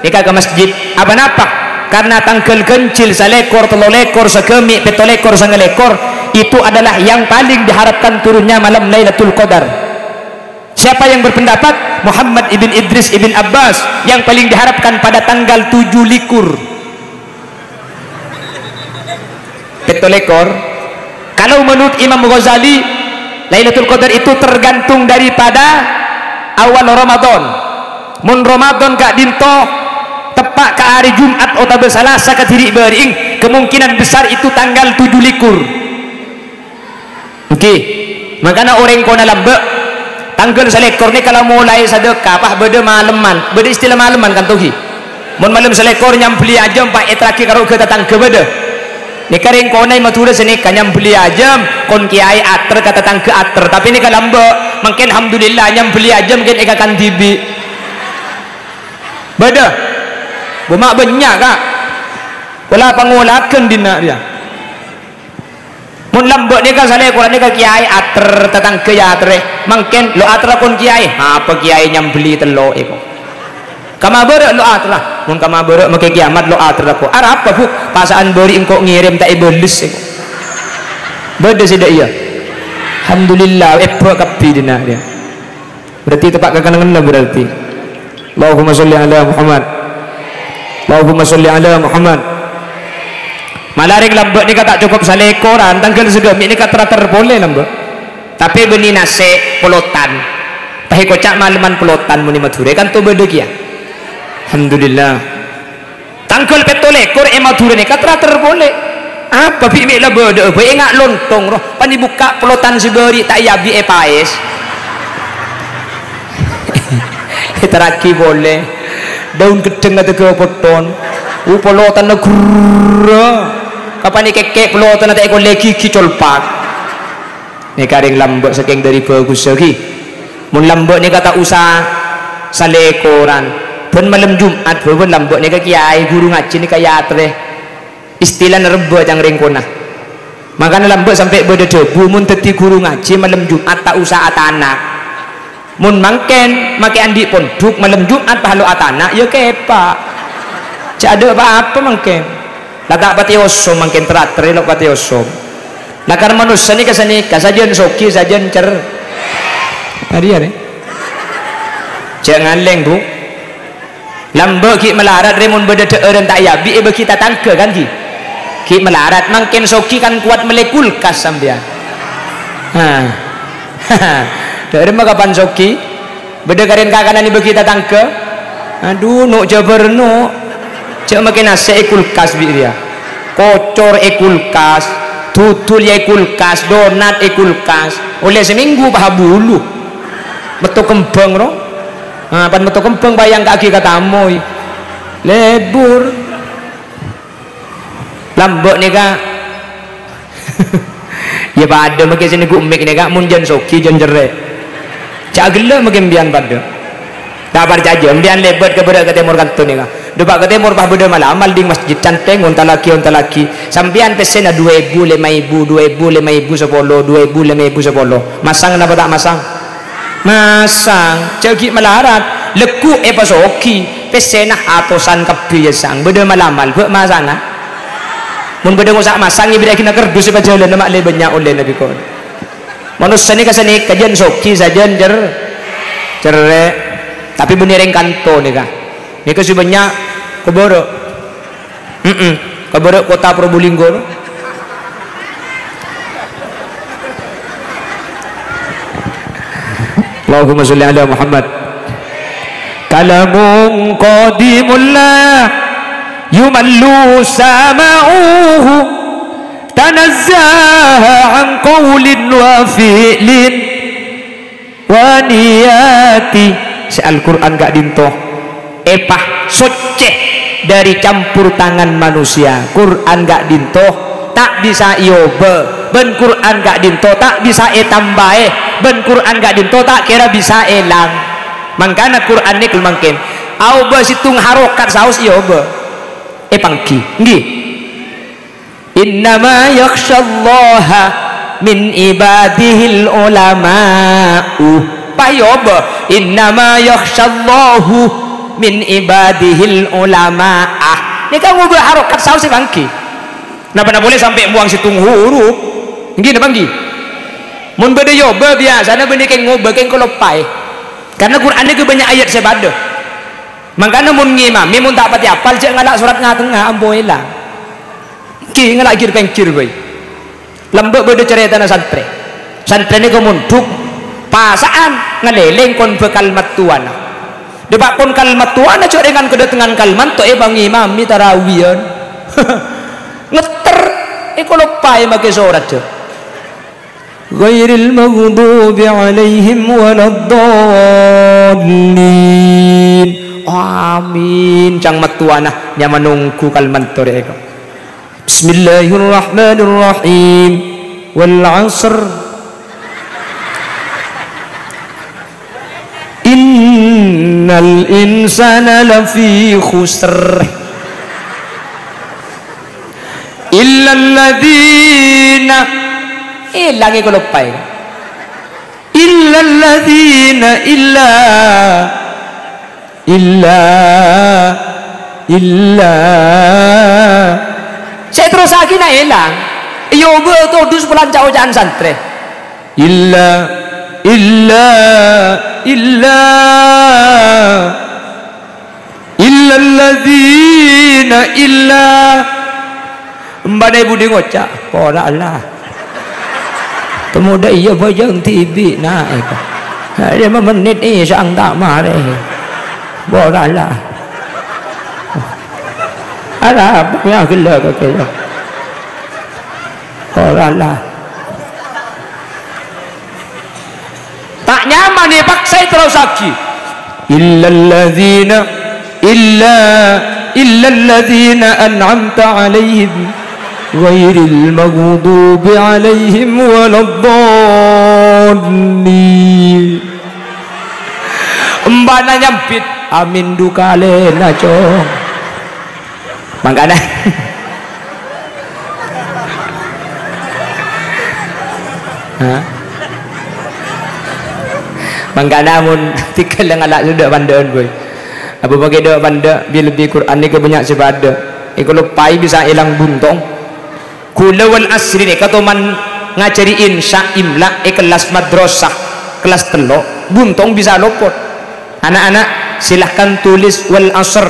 nèka ke masjid. Apa napa? Karena tanggal ganjil salekor, tello lekor, sagâmè', pètto lekor, sanga lekor, itu adalah yang paling diharapkan turunnya malam Lailatul Qadar. Siapa yang berpendapat? Muhammad ibn Idris ibn Abbas yang paling diharapkan pada tanggal tujuh likur. Pètto lekor. Kalau menurut Imam Ghazali, Lailatul Qadar itu tergantung daripada awal Ramadan. Mon Ramadan ka'dinto teppa' ka hari Jumat otabâ Salasa kadhiri' bâri'eng, kemungkinan besar itu tanggal tujuh likur. Èngghi. Mangkana orèng kona lambâ', tangghâl salèkor nèka la molaè sadâkah, pas bâdâ malemman. Bâdâ istilah malemman, kan, toh, ghi? Mon malem salèkor nyambelli ajâm, pas èterraghi karo ghâ-tatangghâ bâdâ. Nèka rèng kona è Madhurâ sanèka nyambelli ajâm, kon kèyaè ater, ka-tatangghâ ater. Tapè nèka lambâ', mangkèn alhamdulillah nyambelli ajâm kèn èkakan dhibi'. Bâdâ. Bâ' ma' bânnya', Ka'. Pola pangolaghân dinna' rèya. Mon lambâ' nèka salèkoran nèka kèyaè ater, tatangghâ ya aterrè. Mangkèn lo' aterra kon kèyaè. Apa kèyaè nyambelli tello' èko? Ka Mabârâ' lo' aterra. Mon ka Mabârâ' makè kèyamat lo' aterra ko. Arapa, Bu? Pasa'an bâri' engko' ngèrèm ta' èbâles èko. Bâdâ sè dâ' iyâ. Alhamdulillah, èbâ' kabbhi dinna' rèya. Berarti teppa' ka kennengnganna berarti. Allahumma sholli ala Muhammad. Allahumma sholli ala Muhammad. Mala rèng lambâ' nèka ta' cokop salèkoran, tangghâl saghâmè' nèka ter-ater polè lambâ'. Tapè bânnè nasè' polotan. Pas èkoca' malemman polotan mon è Madhurâ, kan to bâdâ kèya. Alhamdulillah. Tangghâl pètto lèkor è Madhurâ nèka ter-ater polè. Apa bi' mè' la bâdâ'â bhâi enga' lontong roh, pan èbukka' polotan sè bâri' ta' èyabi' èpaès. Èterraghi polè. Daun ghedheng adâgâ potton. U, polotanna gherrâ. Kapan èkèkkè' polotanna ta' èkollè ghighi colpak. Nèka rèng lambâ' sakèng dâri bhâghussa ghi. Mon lambâ' nèka ta' osa salèkoran. Bân malem Jum'at bhâbhân lambâ' nèka kèyaè ghuru ngajhi nèka ya aterrè. Istilana rebbhâ ca'na rèng kona. Mangkana lambâ' sampè' bâdâ dhâbu mon dhâddhi ghuru ngajhi malem Jum'at ta' osa atana'. Mon mangkèn, makè andi' pondhuk, malem Jum'at pas lo' atana', ya kèpa'. Jhâ' adâ' pa-apa mangkèn. La ta' patè osom mangkèn, ter-aterrè lo' patè osom. Lakar manossa nèka sanèka, sajân soghi, sajân cer-, arèya, rè. Jhâ' ngalèng, Bu. Lambâ' ghi' malarat, rè, mon bâdâ dhâ'ârân ta' èyabi' èbâghi tatangghâ, kan, ghi? Ghi' malarat, mangkèn soghi kan kowat mellè kulkas sampèyan. Ha. Dhâ'ârân ma' kapan soghi? Bâdâ karèn kakanan èbâghi tatangghâ? Adhu, no' jhâbâr, no'. Jhâ' makè nasè' è kulkas bi' rèya. Kocor è kulkas, dudul ya è kulkas, donat è kulkas. Ollè samènggu pas abulu. Metto kembhâng, ro. Nah, pan metto kembhâng pas èangka'aghi ka tamoy. Lebur. Lambâ' nèka. Ya padâ makè sè nèghu' mik nèka, mon jân soghi, jân cerrè'. Jhâ' ghellâ' makè empèyan padâ. Ta' parcajâ, empèyan lèbât ka bârâ' ka tèmor kanto nèka. Dâpa' ka tèmor pas bâdâ mal-amal ding masjid cantèng, ontallaghi, ontallaghi. Sampèyan pèssèna du èbu, lèma èbu, du èbu, lèma èbu, sapolo, du èbu, lèma èbu, sapolo. Masang napa ta' masang? Masang. Jhâ' ghi' malarat. Lagghu' èpasoghi, pèssèna atosan kabbhi, ya, sang. Bâdâ mal-amal, bâ' masanga. Mon bâdâ ngosa' masang, èbèrri'aghina kardus èpajhâlâna, ma' lè bânnya' ollèna bi' kon. Manossa nèka sanèka, jân soghi, sajân cer-, cerrè'. Tapè bânnè rèng kanto nèka. Nèka sè bânnya' kobhuru. Mm-mm. Ka bârâ' kottha Probolinggo, no? Allahumma sholli ala Muhammad. Kalamun qadimun la yumallu sama'uhu, tanazzaha an qaulin wa fi'lin. Wa niyati, sè Al-Qur'an ka'dinto èpa-, soccè dâri campur tangan manusia. Qur'an ka'dinto ta' bisa èobâ, bân Qur'an ka'dinto ta' bisa ètambâi, bân Qur'an ka'dinto ta' kèra bisa èlang. Mangkana Qur'an nèka mangkèn aobâ sèttong harokat saos èobâ. Èpangghi, ngghi. Innama yakhsyallaha min ibadihil ulama'u. Payobâ, innama yakhsyallahu min ibadihil ulama'ah. Nèka ngobâ harokat saos èpangghi. Napa-napa polè sampè' buwâng sèttong hurup. Ngghi napa ngghi? Mon bâdâ yobâ, biyasana bânnè kèng ngobâ, kèng kaloppaè. Karna Qur'an nèka bânnya' ayat sè padâ. Mangkana mon ngimami, mon ta' patè apal, jhâ' ngala' sorat ngatengnga, ampo èlang. Ghi ngala' gir-pèngghir bhâi. Lambâ' bâdâ carètana santrè. Santrè nèko mondhuk, pasa'an, ngalèlèng kon bhâkal mattowana. Dâpa' kon kal mattowana jhâ' rèngan kadâtengan kal manto èpangimami tarawiyan. Ngetter, èkaloppaè makè sorat, jhâ'. Ghairil maghdubi 'alaihim waladdallin. Amin. Ca'na mattowana nyama nongghu kal manto rèko. Bismillahirrahmanirrahim. Wal 'asr. Innal insana lafi khusr. Illalladzina. Èlang èkaloppaè. Illalladzina, illa, illa, illa. Sè èterrossaghina èlang. Èobâ todus polan ca'-oca'an santrè. Illa, illa, illa. Illalladzina, illa. Embana è budi ngoca', "Pora Allah." Temmo dâ' iyâ bhâjâng dhibi', na', èko. Lèma mennit, eh, sang ta' marè. "Pora Allah." Arapa mè' ghellâ' kakè, yâ? "Pora Allah." Ta' nyaman èpaksaè terrossaghi. Illalladzina, illa, illalladzina an'amta 'alaihim, ghairil maghdubi 'alaihim waladdallin. Embana nyambit, "Amin du kalèna, Cong." Mangkana. Hah? Mangkana mon tèghâl ngala' sè dâ' pandâ'ân, boy. Apa makè dâ' pandâ', bi-, lebbi Qur'an nèka bânnya' sè padâ. Èkaloppaè bisa èlang buntong. Ghulâ wal asri nèka toman ngajhâri insya, imla è kellas madrasah, kellas tello', buntong bisa lopot. Ana'-ana', silahkan tulis wal asr.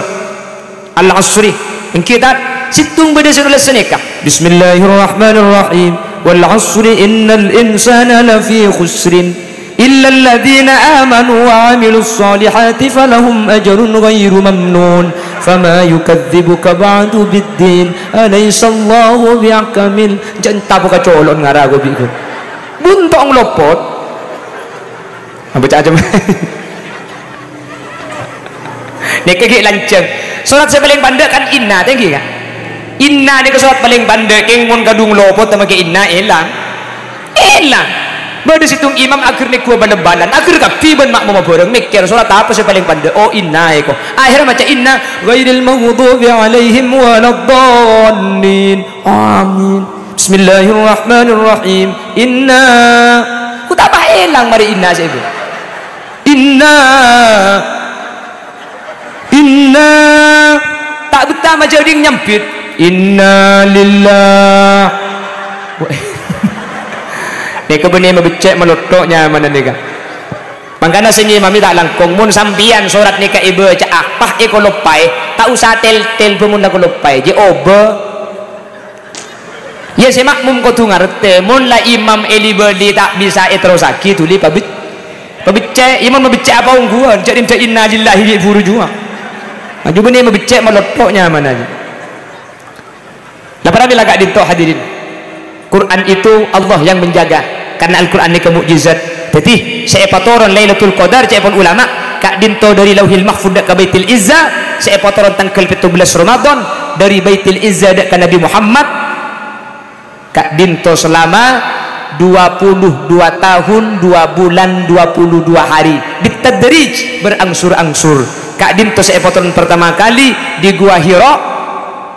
Al-'asri. Ènggi ta'? Sèttong bâdâ sè nolès sanèka. Bismillahirrahmanirrahim. Wal 'asri innal insana lafi khusrin. Illalladzina amanu wa 'amilus shalihati falahum ajrun ghairu mamnun. Fama yukadzibuka ba'du biddin. Alaysallahu biahkamil. Jhâ' entapo kacolo'na ngara ghu bi' ghu. Buntong lopot. Apa ca'-, ca'na. Nèka ghi' lanjhâng. Sorat sè palèng pandâ' kan inna, ta' ènggi, kan? Inna nèka sorat palèng pandâ', kèng mon kadhung lopot ta' makè inna, èlang. Èlang. Bâdâ sèttong imam aghâr nèghuwâ bal-balan, aghâr kabbhi bân ma'mumma bhâreng mèkkèr sorat apa sè palèng pandâ'. Oh, inna èko. Akhèrra maca inna, ghairil maghdubi 'alaihim waladdallin. Amin. Bismillahirrahmanirrahim. Inna. Kok ta' pas èlang marè inna sè èbu. Inna. Nah, ta' bettah majâding nyambit. Inna lillah. Nèka bânnè mabeccè' malotto' nyamana nèka. Mangkana sè ngimami ta' langkong, mon sampèyan sorat nèka èbâca'a, pas èkaloppaè, ta' osa tel-tel bâ mon la kaloppaè, jhâ' obâ. Iyâ, sè makmum kodhu ngartè, mon la imam èli-bâli ta' bisa èterrossaghi, dhuli pabe-, pabeccè'. Imam mabeccè' apa ongghuwân, jhâ' dhâ' inna lillahi ghi' bhuru jhuwa. Maju bânnè mabeccè' malotto' nyamana. La para mèla ka'dinto, hadirin. Quran itu Allah yang menjaga, karena Al-Quran nèka mukjizat. Dhâddhi, sè èpatoron Lailatul Qadar, ca'èpon ulama, ka'dinto dhâri Lauhil Mahfudz dâ' ka Baitul Izza, sè èpatoron tangghâl pètto bellâs Ramadan, dhâri Baitul Izza dâ' ka Nabi Muhammad, ka'dinto selama dua puluh dua tahun, dua bulan, dua puluh dua hari. Bitadrij, berangsur-angsur. Ka'dinto sè èpatoron pertama kali di Gua Hira,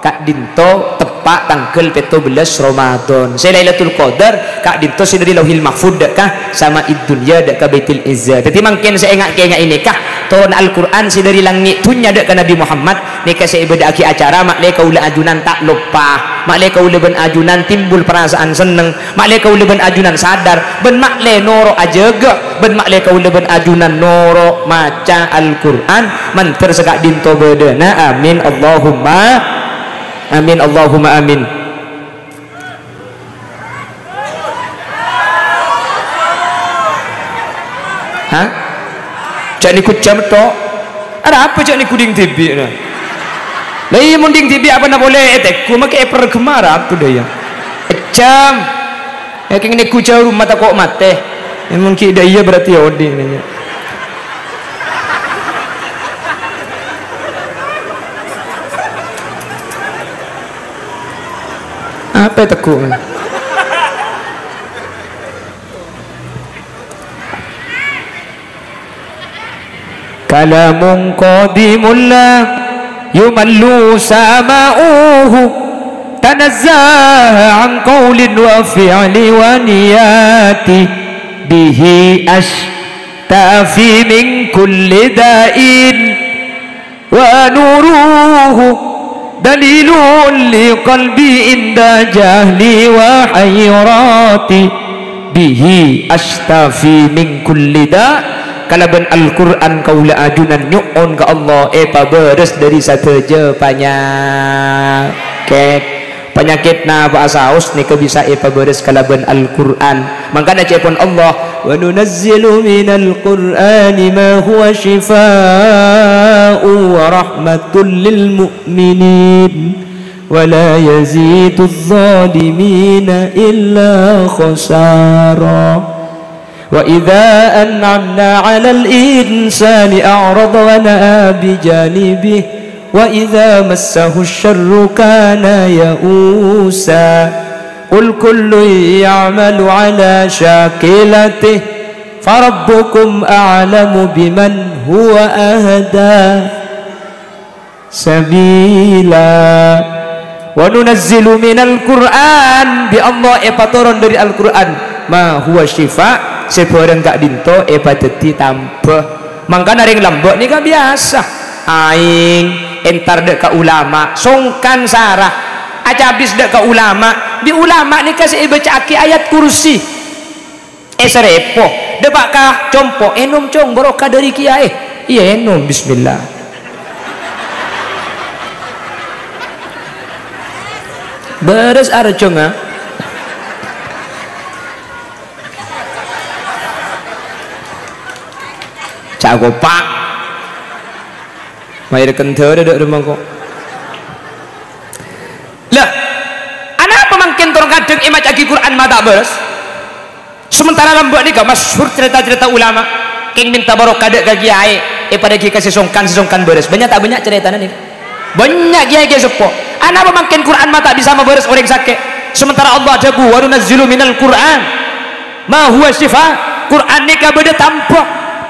ka'dinto teppa' tangghâl pètto bellâs Ramadan. Sè Lailatul Qadar, ka'dinto sè dhâri Lauhil Mahfudz dâ' ka Sama'id Dunya dâ' ka Baitul Izza. Dhâddhi mangkèn sè ènga'-kènga'è nèka, toron Al-Qur'an sè dhâri langngè' dhunnya dâ' ka Nabi Muhammad, nèka sè èbâdâ'âghi acara, ma'lè kaulâ ajunan ta' loppa. Ma'lè kaulâ bân ajunan timbul perasaan senneng. Ma'lè kaulâ bân ajunan sadar. Bân ma'lè noro' ajâgâ. Bân ma'lè kaulâ bân ajunan noro' maca Al-Qur'an. Mandhâr saka'dinto bâdâna. Amin. Allahumma amin. Allahumma amin. Hah? Jhâ' nèko jhâm tok. Arapa jhâ' nèko dhing dhibi', nah? La iyâ, mon dhing dhibi' apana polè ètegghu, makè èperghemma arapa dhâ' iyâ? Ejjhâm. Èkèng nèko jhâ' roma tako' matè. Yâ, mon ghi' dhâ' iyâ berarti odi', nanya. Apa ètegghu? كلام قديم لا يمل سماعه، تنزه عن قول وفعل ونيات، به أشتافي من كل داء، ونوره دليل لقلبي عند جهلي وحيرتي، به أشتافي من كل داء. Kalabân Al-Qur'an kaulâ ajunan nyo'on ka Allah èpabârâs dhâri sadhâjâ panyakèt. Panyakèt napa'a saos nèka bisa èpabârâs kalabân Al-Qur'an. Mangkana ca'èpon Allah, "Wa nunazzilu minal Qur'ani ma huwa syifaa'un wa rahmatul lil mu'minin, wa la yaziduz zalimina illa khasara." وإذا أنعمنا على الإنسان أعرض ونأى بجانبه وإذا مسه الشر كان يئوسا. قل كل يعمل على شاكلته فربكم أعلم بمن هو أهدى sabila. Wa nunazzilu minal Qur'an, bi' Allah èpatoron dhâri Al-Qur'an, ma huwa syifa, sè bhârâng ka'dinto èpadhâddhi tambhâ. Mangkana rèng lambâ' nèka biyasa. Aèng, entar dhâ' ka ulama, songkan sara. Acabis dhâ' ka ulama, bi' ulama nèka sè èbâca'aghi ayat kursi. Èsarèpo, dâpa' ka compo', "Ènom, Cong, barokah dhâri kiyaè." Iyâ, ènom, bismillah. Bârâs arjhângnga. Ca' kopa'. Maèr kendhârâ dhâ' remma ko'. Lah, anapa mangkèn tor kadhâng èmaca'aghi Qur'an ma' ta' bârâs? Sementara lambâ' nèka masyhur carèta-carèta ulama, kèng mènta barokah dhâ' ka kiyaè, èpadâghi ka sè songkan, sè songkan bârâs. Bânnya' ta' bânnya' carètana nèka? Bânnya' kiyaè-kiyaè seppo. Anapa mangkèn Qur'an ma' ta' bisa mabârâs orèng sakè'? Sementara Allah adhâbu, "Wa nunazzilu minal Qur'an ma huwa syifa." Qur'an nèka bâdâ tambhâ.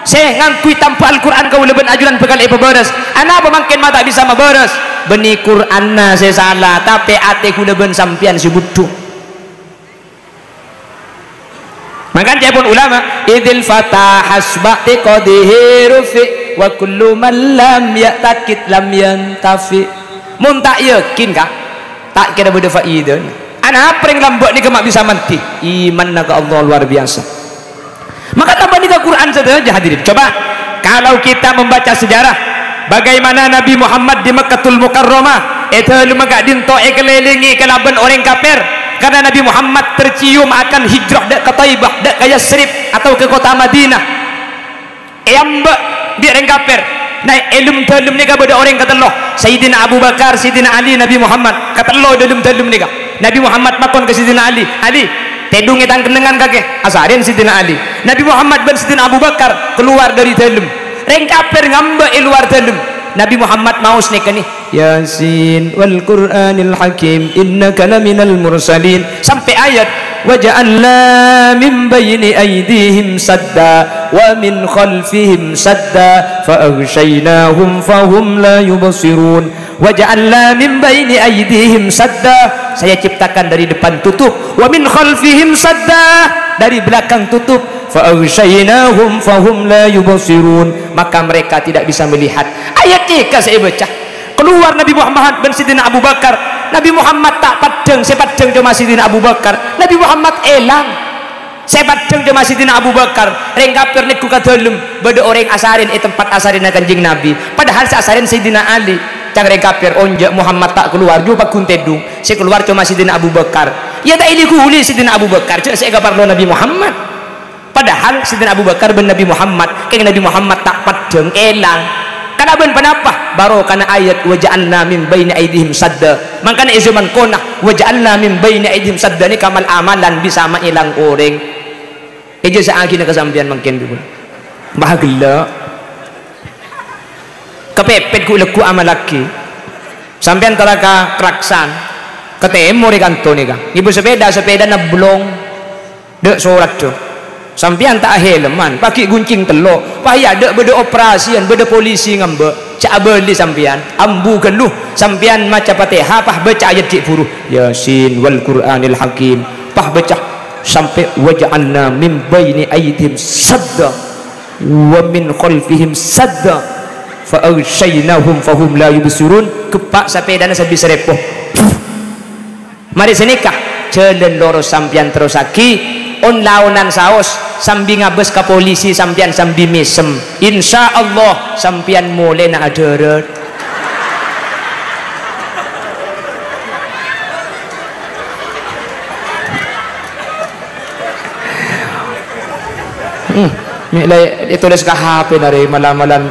Sè ngangghuy tambhâ Al-Qur'an kaulâ bân ajunan bhâkal èpabârâs. Anapa mangkèn ma' ta' bisa mabârâs? Bânnè Qur'anna sè sala, tapè atè kaulâ bân sampèyan sè budhu. Mangkana ca'èpon ulama, "Idzil fata hasba'tiqadihi rufi'." Wa kullu man lam ya'taqid lam yantafi. Mon ta' yakin, Ka', ta' kèra bâdâ faidana. Anapa rèng lambâ' nèka ma' bisa mandhi? Imanna ka Allah luar biasa. Maka tambâ nèka Quran sadhâjâ, hadirin. Coba, kalau kita membaca sejarah bagaimana Nabi Muhammad di Mekkatul Mukarramah, è dhâlemma ka'dinto èkalèlèngè kalabân orèng kafir, karena Nabi Muhammad tercium akan hijrah dâ' ka Thaibah, dâ' ka Yatsrib, atau ke kota Madinah. Èambâ' bi' rèng kafir. Nah, è lem-dhâlem nèka bâdâ orèng katello, Sayyidina Abu Bakar, Sayyidina Ali, Nabi Muhammad. Katello dâlem-dhâlem nèka. Nabi Muhammad makon ka Sayyidina Ali, "Ali, tèdhungè tang kennengngan kakè." Asarèn Sayyidina Ali. Nabi Muhammad bân Sayyidina Abu Bakar kalowar dâri dhâlem. Rèng kafir ngambâ' è lowar dhâlem. Nabi Muhammad maos nèka nè, "Yasin wal Qur'anil Hakim, innaka laminal mursalin." Sampè' ayat, "Wa ja'alna min baini aidihim sadda wa min khalfihim sadda fa aghsyaynahum fahum la yubsirun." "Wa ja'alna min baini aidihim sadda." Saya ciptakan dari depan tutup. "Wa min khalfihim sadda." Dari belakang tutup. "Fa aghsyaynahum fahum la yubsirun." Maka mereka tidak bisa melihat. Ayat nèka sè èbâca. Kalowar Nabi Muhammad bân Sayyidina Abu Bakar. Nabi Muhammad ta' paddhâng, sè paddhâng coma Sayyidina Abu Bakar. Nabi Muhammad èlang. Sè paddhâng coma Sayyidina Abu Bakar. Rèng kafir nèggu ka dhâlem. Bâdâ orèng asarèn è tempat asarènna Kanjeng Nabi. Padahal sè asarèn Sayyidina Ali. Ca'na rèng kafir, "Onjâ' Muhammad ta' kalowar, jhâ' pagghun tèdhung. Sè kalowar coma Sayyidina Abu Bakar." Iyâ ta' èli-ghuli Sayyidina Abu Bakar, jhâ' sè èkaparlo Nabi Muhammad. Padahal Sayyidina Abu Bakar bân Nabi Muhammad, kèng Nabi Muhammad ta' paddhâng, èlang. Kalabân ponapa? Barokana ayat, "Wa ja'alna min baini aidihim sadda." Mangkana è zaman kona, "Wa ja'alna min baini aidihim sadda" nèka mal-amalan bisa maèlang orèng. Èjhâsa'aghina ka sampèyan mangkèn, Bu. Bâh ghellâ'. Kapèpèt ghu'-lagghu' amallaghi. Sampèyan tara ka Kraksan, ka tèmor è kanto nèka. Ngibâ sepèda, sepèdana blong. Dâ' soradda. Sampèyan ta' ahèleman, paghi' ghuncèng tello'. Pas è adâ' bâdâ operasian, bâdâ polisi ngambâ'. Jhâ' abâli sampèyan, ambu ghâllu. Sampèyan maca Fatihah, pas bâca ayat ghi' bhuru. "Yasin wal Qur'anil Hakim." Pas bâca sampè', "Wa ja'alna min baini aidihim sadda wa min khalfihim sadda fa aghsyaynahum fahum la yubsirun." Gheppa' sapèdana sabisarèpo. Marè sanèka, jhâlân lorus sampèyan terrossaghi, on-laonan saos, sambi ngabâs ka polisi sampèyan sambi mèsem. Insyaallah, sampèyan molèna adhârât. Hmm, mè' la ètolès ka H P narè mala-malan.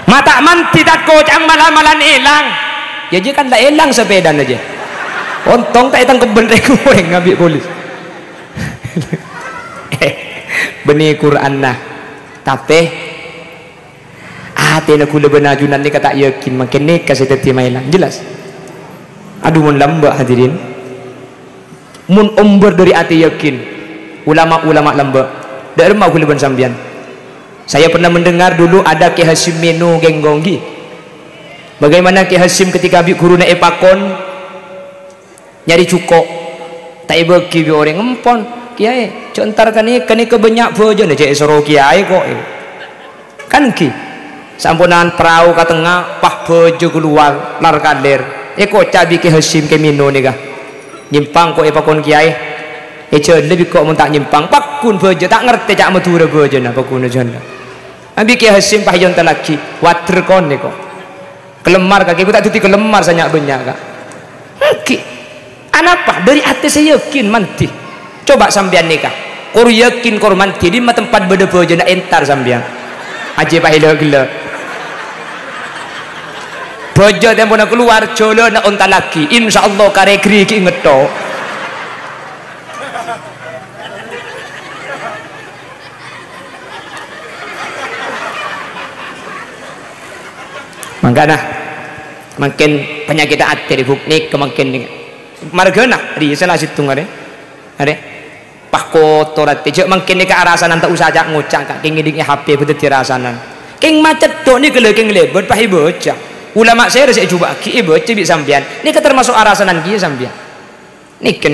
Ma' ta' mandhi tako' ca'na mala-malan èlang. Iyâ, jiyâ kan la èlang sapèdana, jiyâ. Ontong ta' ètangkebbhân rèng-orèng ngambi' polis. Bânnè Qur'anna. Tapè, atèna ghulâ bân ajunan nèka ta' yakin, mangkèn nèka sè dhâddhi maèlang. Jelas? Adu, mon lambâ', hadirin. Mon ombâr dâri atè yakin, ulama-ulama lambâ', dâ' remma ghulâ bân sampèyan. Saya pernah mendengar dulu ada Kè Hasyim Mino, kèng ongghu. Bagaimana Kè Hasyim ketika bi' ghuruna èpakon nyarè jhuko', ta' èbâghi bi' orèng, "Empon, Kèyaè, jhâ' entar ka nè-, ka nèka bânnya' bhâjâna, jhâ' èsoro Kèyaè ko'." Kan ghi. Samponan parao ka tengnga, pas bhâjâ kalowar, lar-kalèr. Èkoca' bi' Kè Hasyim Kè Mino nèka. "Nyèmpang ko' èpakon Kèyaè. È jhâlâ bi' ko' mon ta' nyèmpang. Pagghun bhâjâ, ta' ngartè ca' Madhurâ bhâjâna, pagghun è jhâlâ." Ambi Kè Hasyim pas èontallaghi, water kon nèko. Kalemmar kakè, ghu ta' dhâddhi kalemmar sè nya'-bânnya', Ka'. Èngghi. Anapa? Dâri atè sè yakin, mandhi. Coba sampèyan nèka. Kor yakin, kor mandhi, è dimma tempat bâdâ bhâjâna, entar sampèyan. Ajjhâ' pas èlè ghellâ'. Bhâjâ tempona kalowar, jhâlâna ontallaghi. Insyaallah karè ghârighi ngetto'. Mangkana, mangkèn panyakèdhâ atè, Bu, nèka mangkèn nèka. Marghâna, rèya sala sèttong arè. Arè. Pas kotor atè. Jhâ' mangkèn nèka arasanan ta' osa ca'-ngoca', Ka'. Kèng ngèdhing è H P bâdâ dhâddhi arasanan. Kèng macet dâ' nèka la kèng lèbât, pas èbâca. Ulama sèra sè èjhubâ'aghi èbâca bi' sampèyan. Nèka tamaso' arasanan kèya sampèyan. Nèka.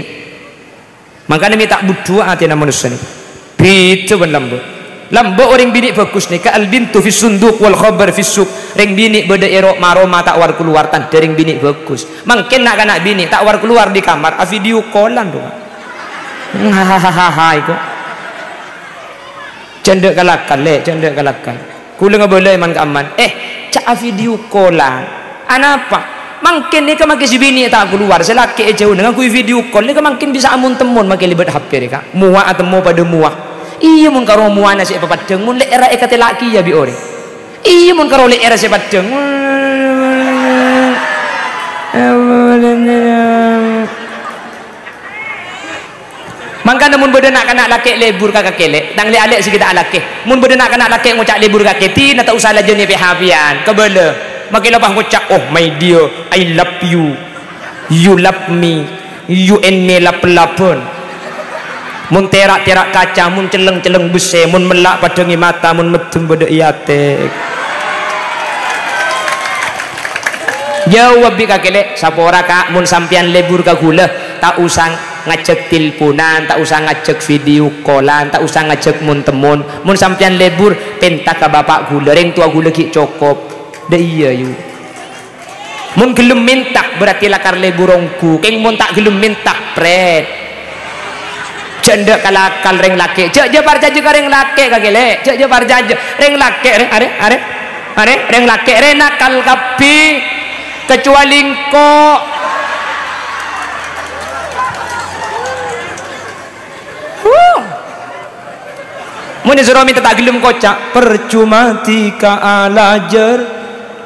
Mangkana mè' ta' budhuwâ atèna manossa nèka. Bhidhâ bân lambâ'. Lambâ' orèng binè' bhâghus nèka, al-bintu fis sunduq wal khabar fis suq. Rèng binè' bâdâ è ro-, ma-roma ta' war-kalowar, tandhâ rèng binè' bhâghus. Mangkèn na'-kana' binè' ta' war-kalowar dâri kamar, a-video call-an, to. Hahaha, iko. Jhâ' endâ' kalakal, Lè', jhâ' endâ' kalakal. Kaulâ ngabâlâ è man-ka'amman. Eh, jhâ' a-video call-an. Anapa? Mangkèn nèka makè sè binè' ta' kalowar, sè lakè' è jhâuna ngangghuy video call nèka mangkèn bisa amon-temmon makè lèbât H P rèka. Mowa atemmo padâ mowa. Iyâ, mon karo mowana sè èpapeddhâng, mon lè'èrra èkatèla' kèya bi' orèng. Iyâ, mon karo lè'èrra sè peddhâng. Mangkana mon bâdâ na'-kana' lakè' lebur ka kakè, Lè', tang lè'-alè' sè ghi' ta' alakè. Mon bâdâ na'-kana' lakè' ngoca' lebur ka kakè, dinah ta' osa lajâna P H P-an. Kabâlâ. Makè la pas ngoca', "Oh, my dear, I love you. You love me. You and me lap-lapan." Mon tèra'-tèra' kaca, mon celleng-celleng bessè, mon mella' paddhâng è mata, mon meddhem bâdâ è atè. Jâwâb bi' kakè, Lè', sapora, Ka', mon sampèyan lebur ka kaulâ, ta' osa ngajhâk telponan, ta' osa ngajhâk video call-an, ta' osa ngajhâk mon-temmon. Mon sampèyan lebur, pènta ka bapa' kaulâ, rèng towa kaulâ ghi' cokop. Dâ' iyâ, yu. Mon ghellem mènta, berarti lakar lebur ongghu. Kèng mon ta' ghellem mènta, prèt. Jhâ' endâ' kalakal rèng lakè'. Jhâ', jhâ' parcajâ ka rèng lakè', kakè, Lè'. Jhâ', jhâ' parcajâ. Rèng lakè', rè, arè, arè. Arè, rèng lakè', rè, nakal kabbhi. Kecuali engko'. Huh. Mon èsoro mènta ta' ghellem koca', "Percuma dhika alajâr,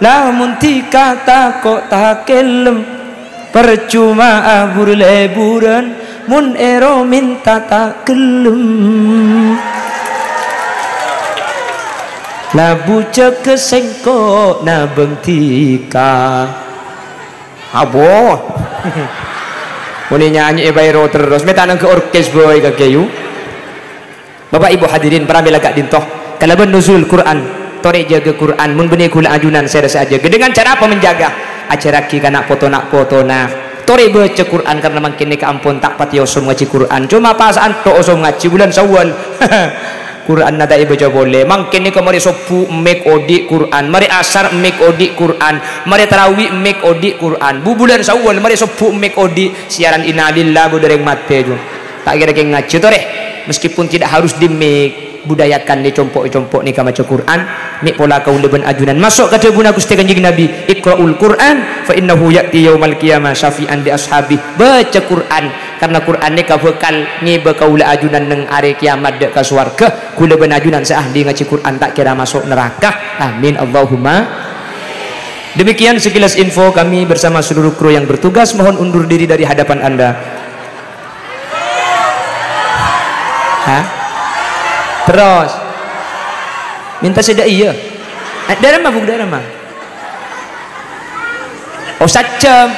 lamon dhika tako' ta' kèllem. Percuma abur-leburan, mon èro mènta ta' ghellem. Labu jâgâ sèngko' nabâng dhika." Abo. Mon ènyanyè èpaèro terros, mè' ta' nangghâ orkes bhâi kakè, yu. Bapak Ibu hadirin, pramèla ka'dinto, kalabân nuzul Qur'an, torè jâgâ Qur'an, mon bânnè kaulâ ajunan sè rassa ajâgâ. Dengan cara apa menjaga? Ajhârraghi ka na' poto-na' potona. Torè baca Qur'an, karna mangkèn nèka ampon ta' patè osom ngajhi Qur'an. Coma pasa'an tok osom ngajhi bulân Syawal. Qur'anna ta' èbâca polè. Mangkèn nèka marè sobbhu mik odi' Qur'an, marè asar mik odi' Qur'an, marè tarawi mik odi' Qur'an. Bu bulân Syawal marè sobbhu mik odi', siaran innalillah bâdâ rèng matè, ju. Ta' kèra kèng ngajhi torè. Meskipun tidak harus di mik, budayakan nè compo'-compo' nèka maca Qur'an. Mè' pola kaulâ bân ajunan maso' ka dhâbuna Ghustè Kanjeng Nabi, "Iqra'ul Qur'an fa innahu ya'ti yaumal qiyamah syafi'an li ashabi." Baca Qur'an, karna Qur'an nèka bhâkal ngèbâ kaulâ ajunan neng arè kiyamat dâ' ka sowarghâ. Kaulâ bân ajunan sè ahli ngajhi Qur'an ta' kèra maso' naraka. Amin, Allahumma. Demikian sekilas info kami bersama seluruh kru yang bertugas. Mohon undur diri dari hadapan Anda. Hah? Terros. Mènta sè dâ' iyâ. Eh, dâ'ramma, Bu, dâ'ramma? Oh, sajjhâm.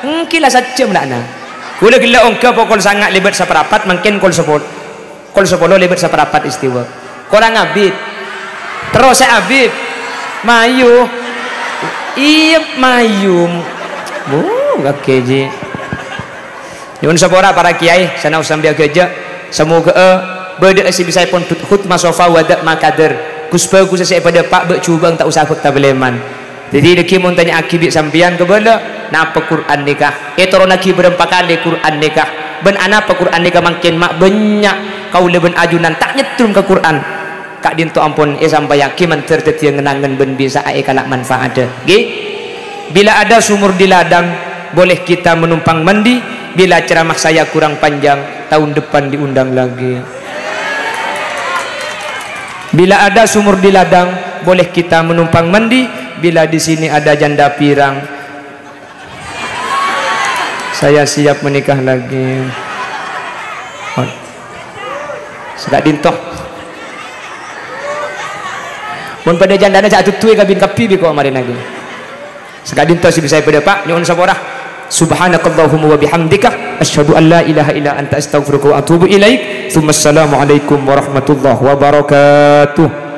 Èngghi la sajjhâm, la'na. Kaulâ ghellâ' ongghâ pokol sanga' lèbât saparapat, mangkèn kol sapol-, kol sapolo lèbât saparapat istiwa. Korang abit. Terros sè abit. Mayu. Iyâ, mayu. Bu, kakè, ji. Nyo'on sapora para kèyaè, sanaos sampèyan ghâjâ. Samoghâ'â bâdâ'â sè bisaèpon khut-, khutmah sofa wada' makadâr. Gus-bhâghus sè èpadâpa' bâ' jhubâ'ân ta' osa bhâkta bâlèman. Dâddhi, dhâggi' mon tanya'aghi bi' sampèyan kabâlâ, napa Qur'an nèka? Ètoronnaghi bârâmpa kalè Qur'an nèka? Bân anapa Qur'an nèka mangkèn ma' bânnya' kaulâ bân ajunan ta' nyeddhum ka Qur'an? Ka'dinto ampon èsampayaghi mandhâr dhâddhiyâ ngen-angen bân bisa'a èkala' manfaadhâ. Ngghi? Bila ada sumur di ladang, boleh kita menumpang mandi. Bila ceramah saya kurang panjang, tahun depan diundang lagi. Bila ada sumur di ladang, boleh kita menumpang mandi. Bila di sini ada janda pirang, saya siap menikah lagi. Saka'dinto. Mon padâ jandana jhâ' aduduwè kabin kabbhi bi' ko' marèna ghi. Saka'dinto sè bisaè padâpa', nyo'on sapora. Subhanakallahumma wa bihamdika, asyhadu an la ilaha illa anta, astaghfiruka wa atubu ilaik. Tsumma assalamualaikum warahmatullahi wabarakatuh.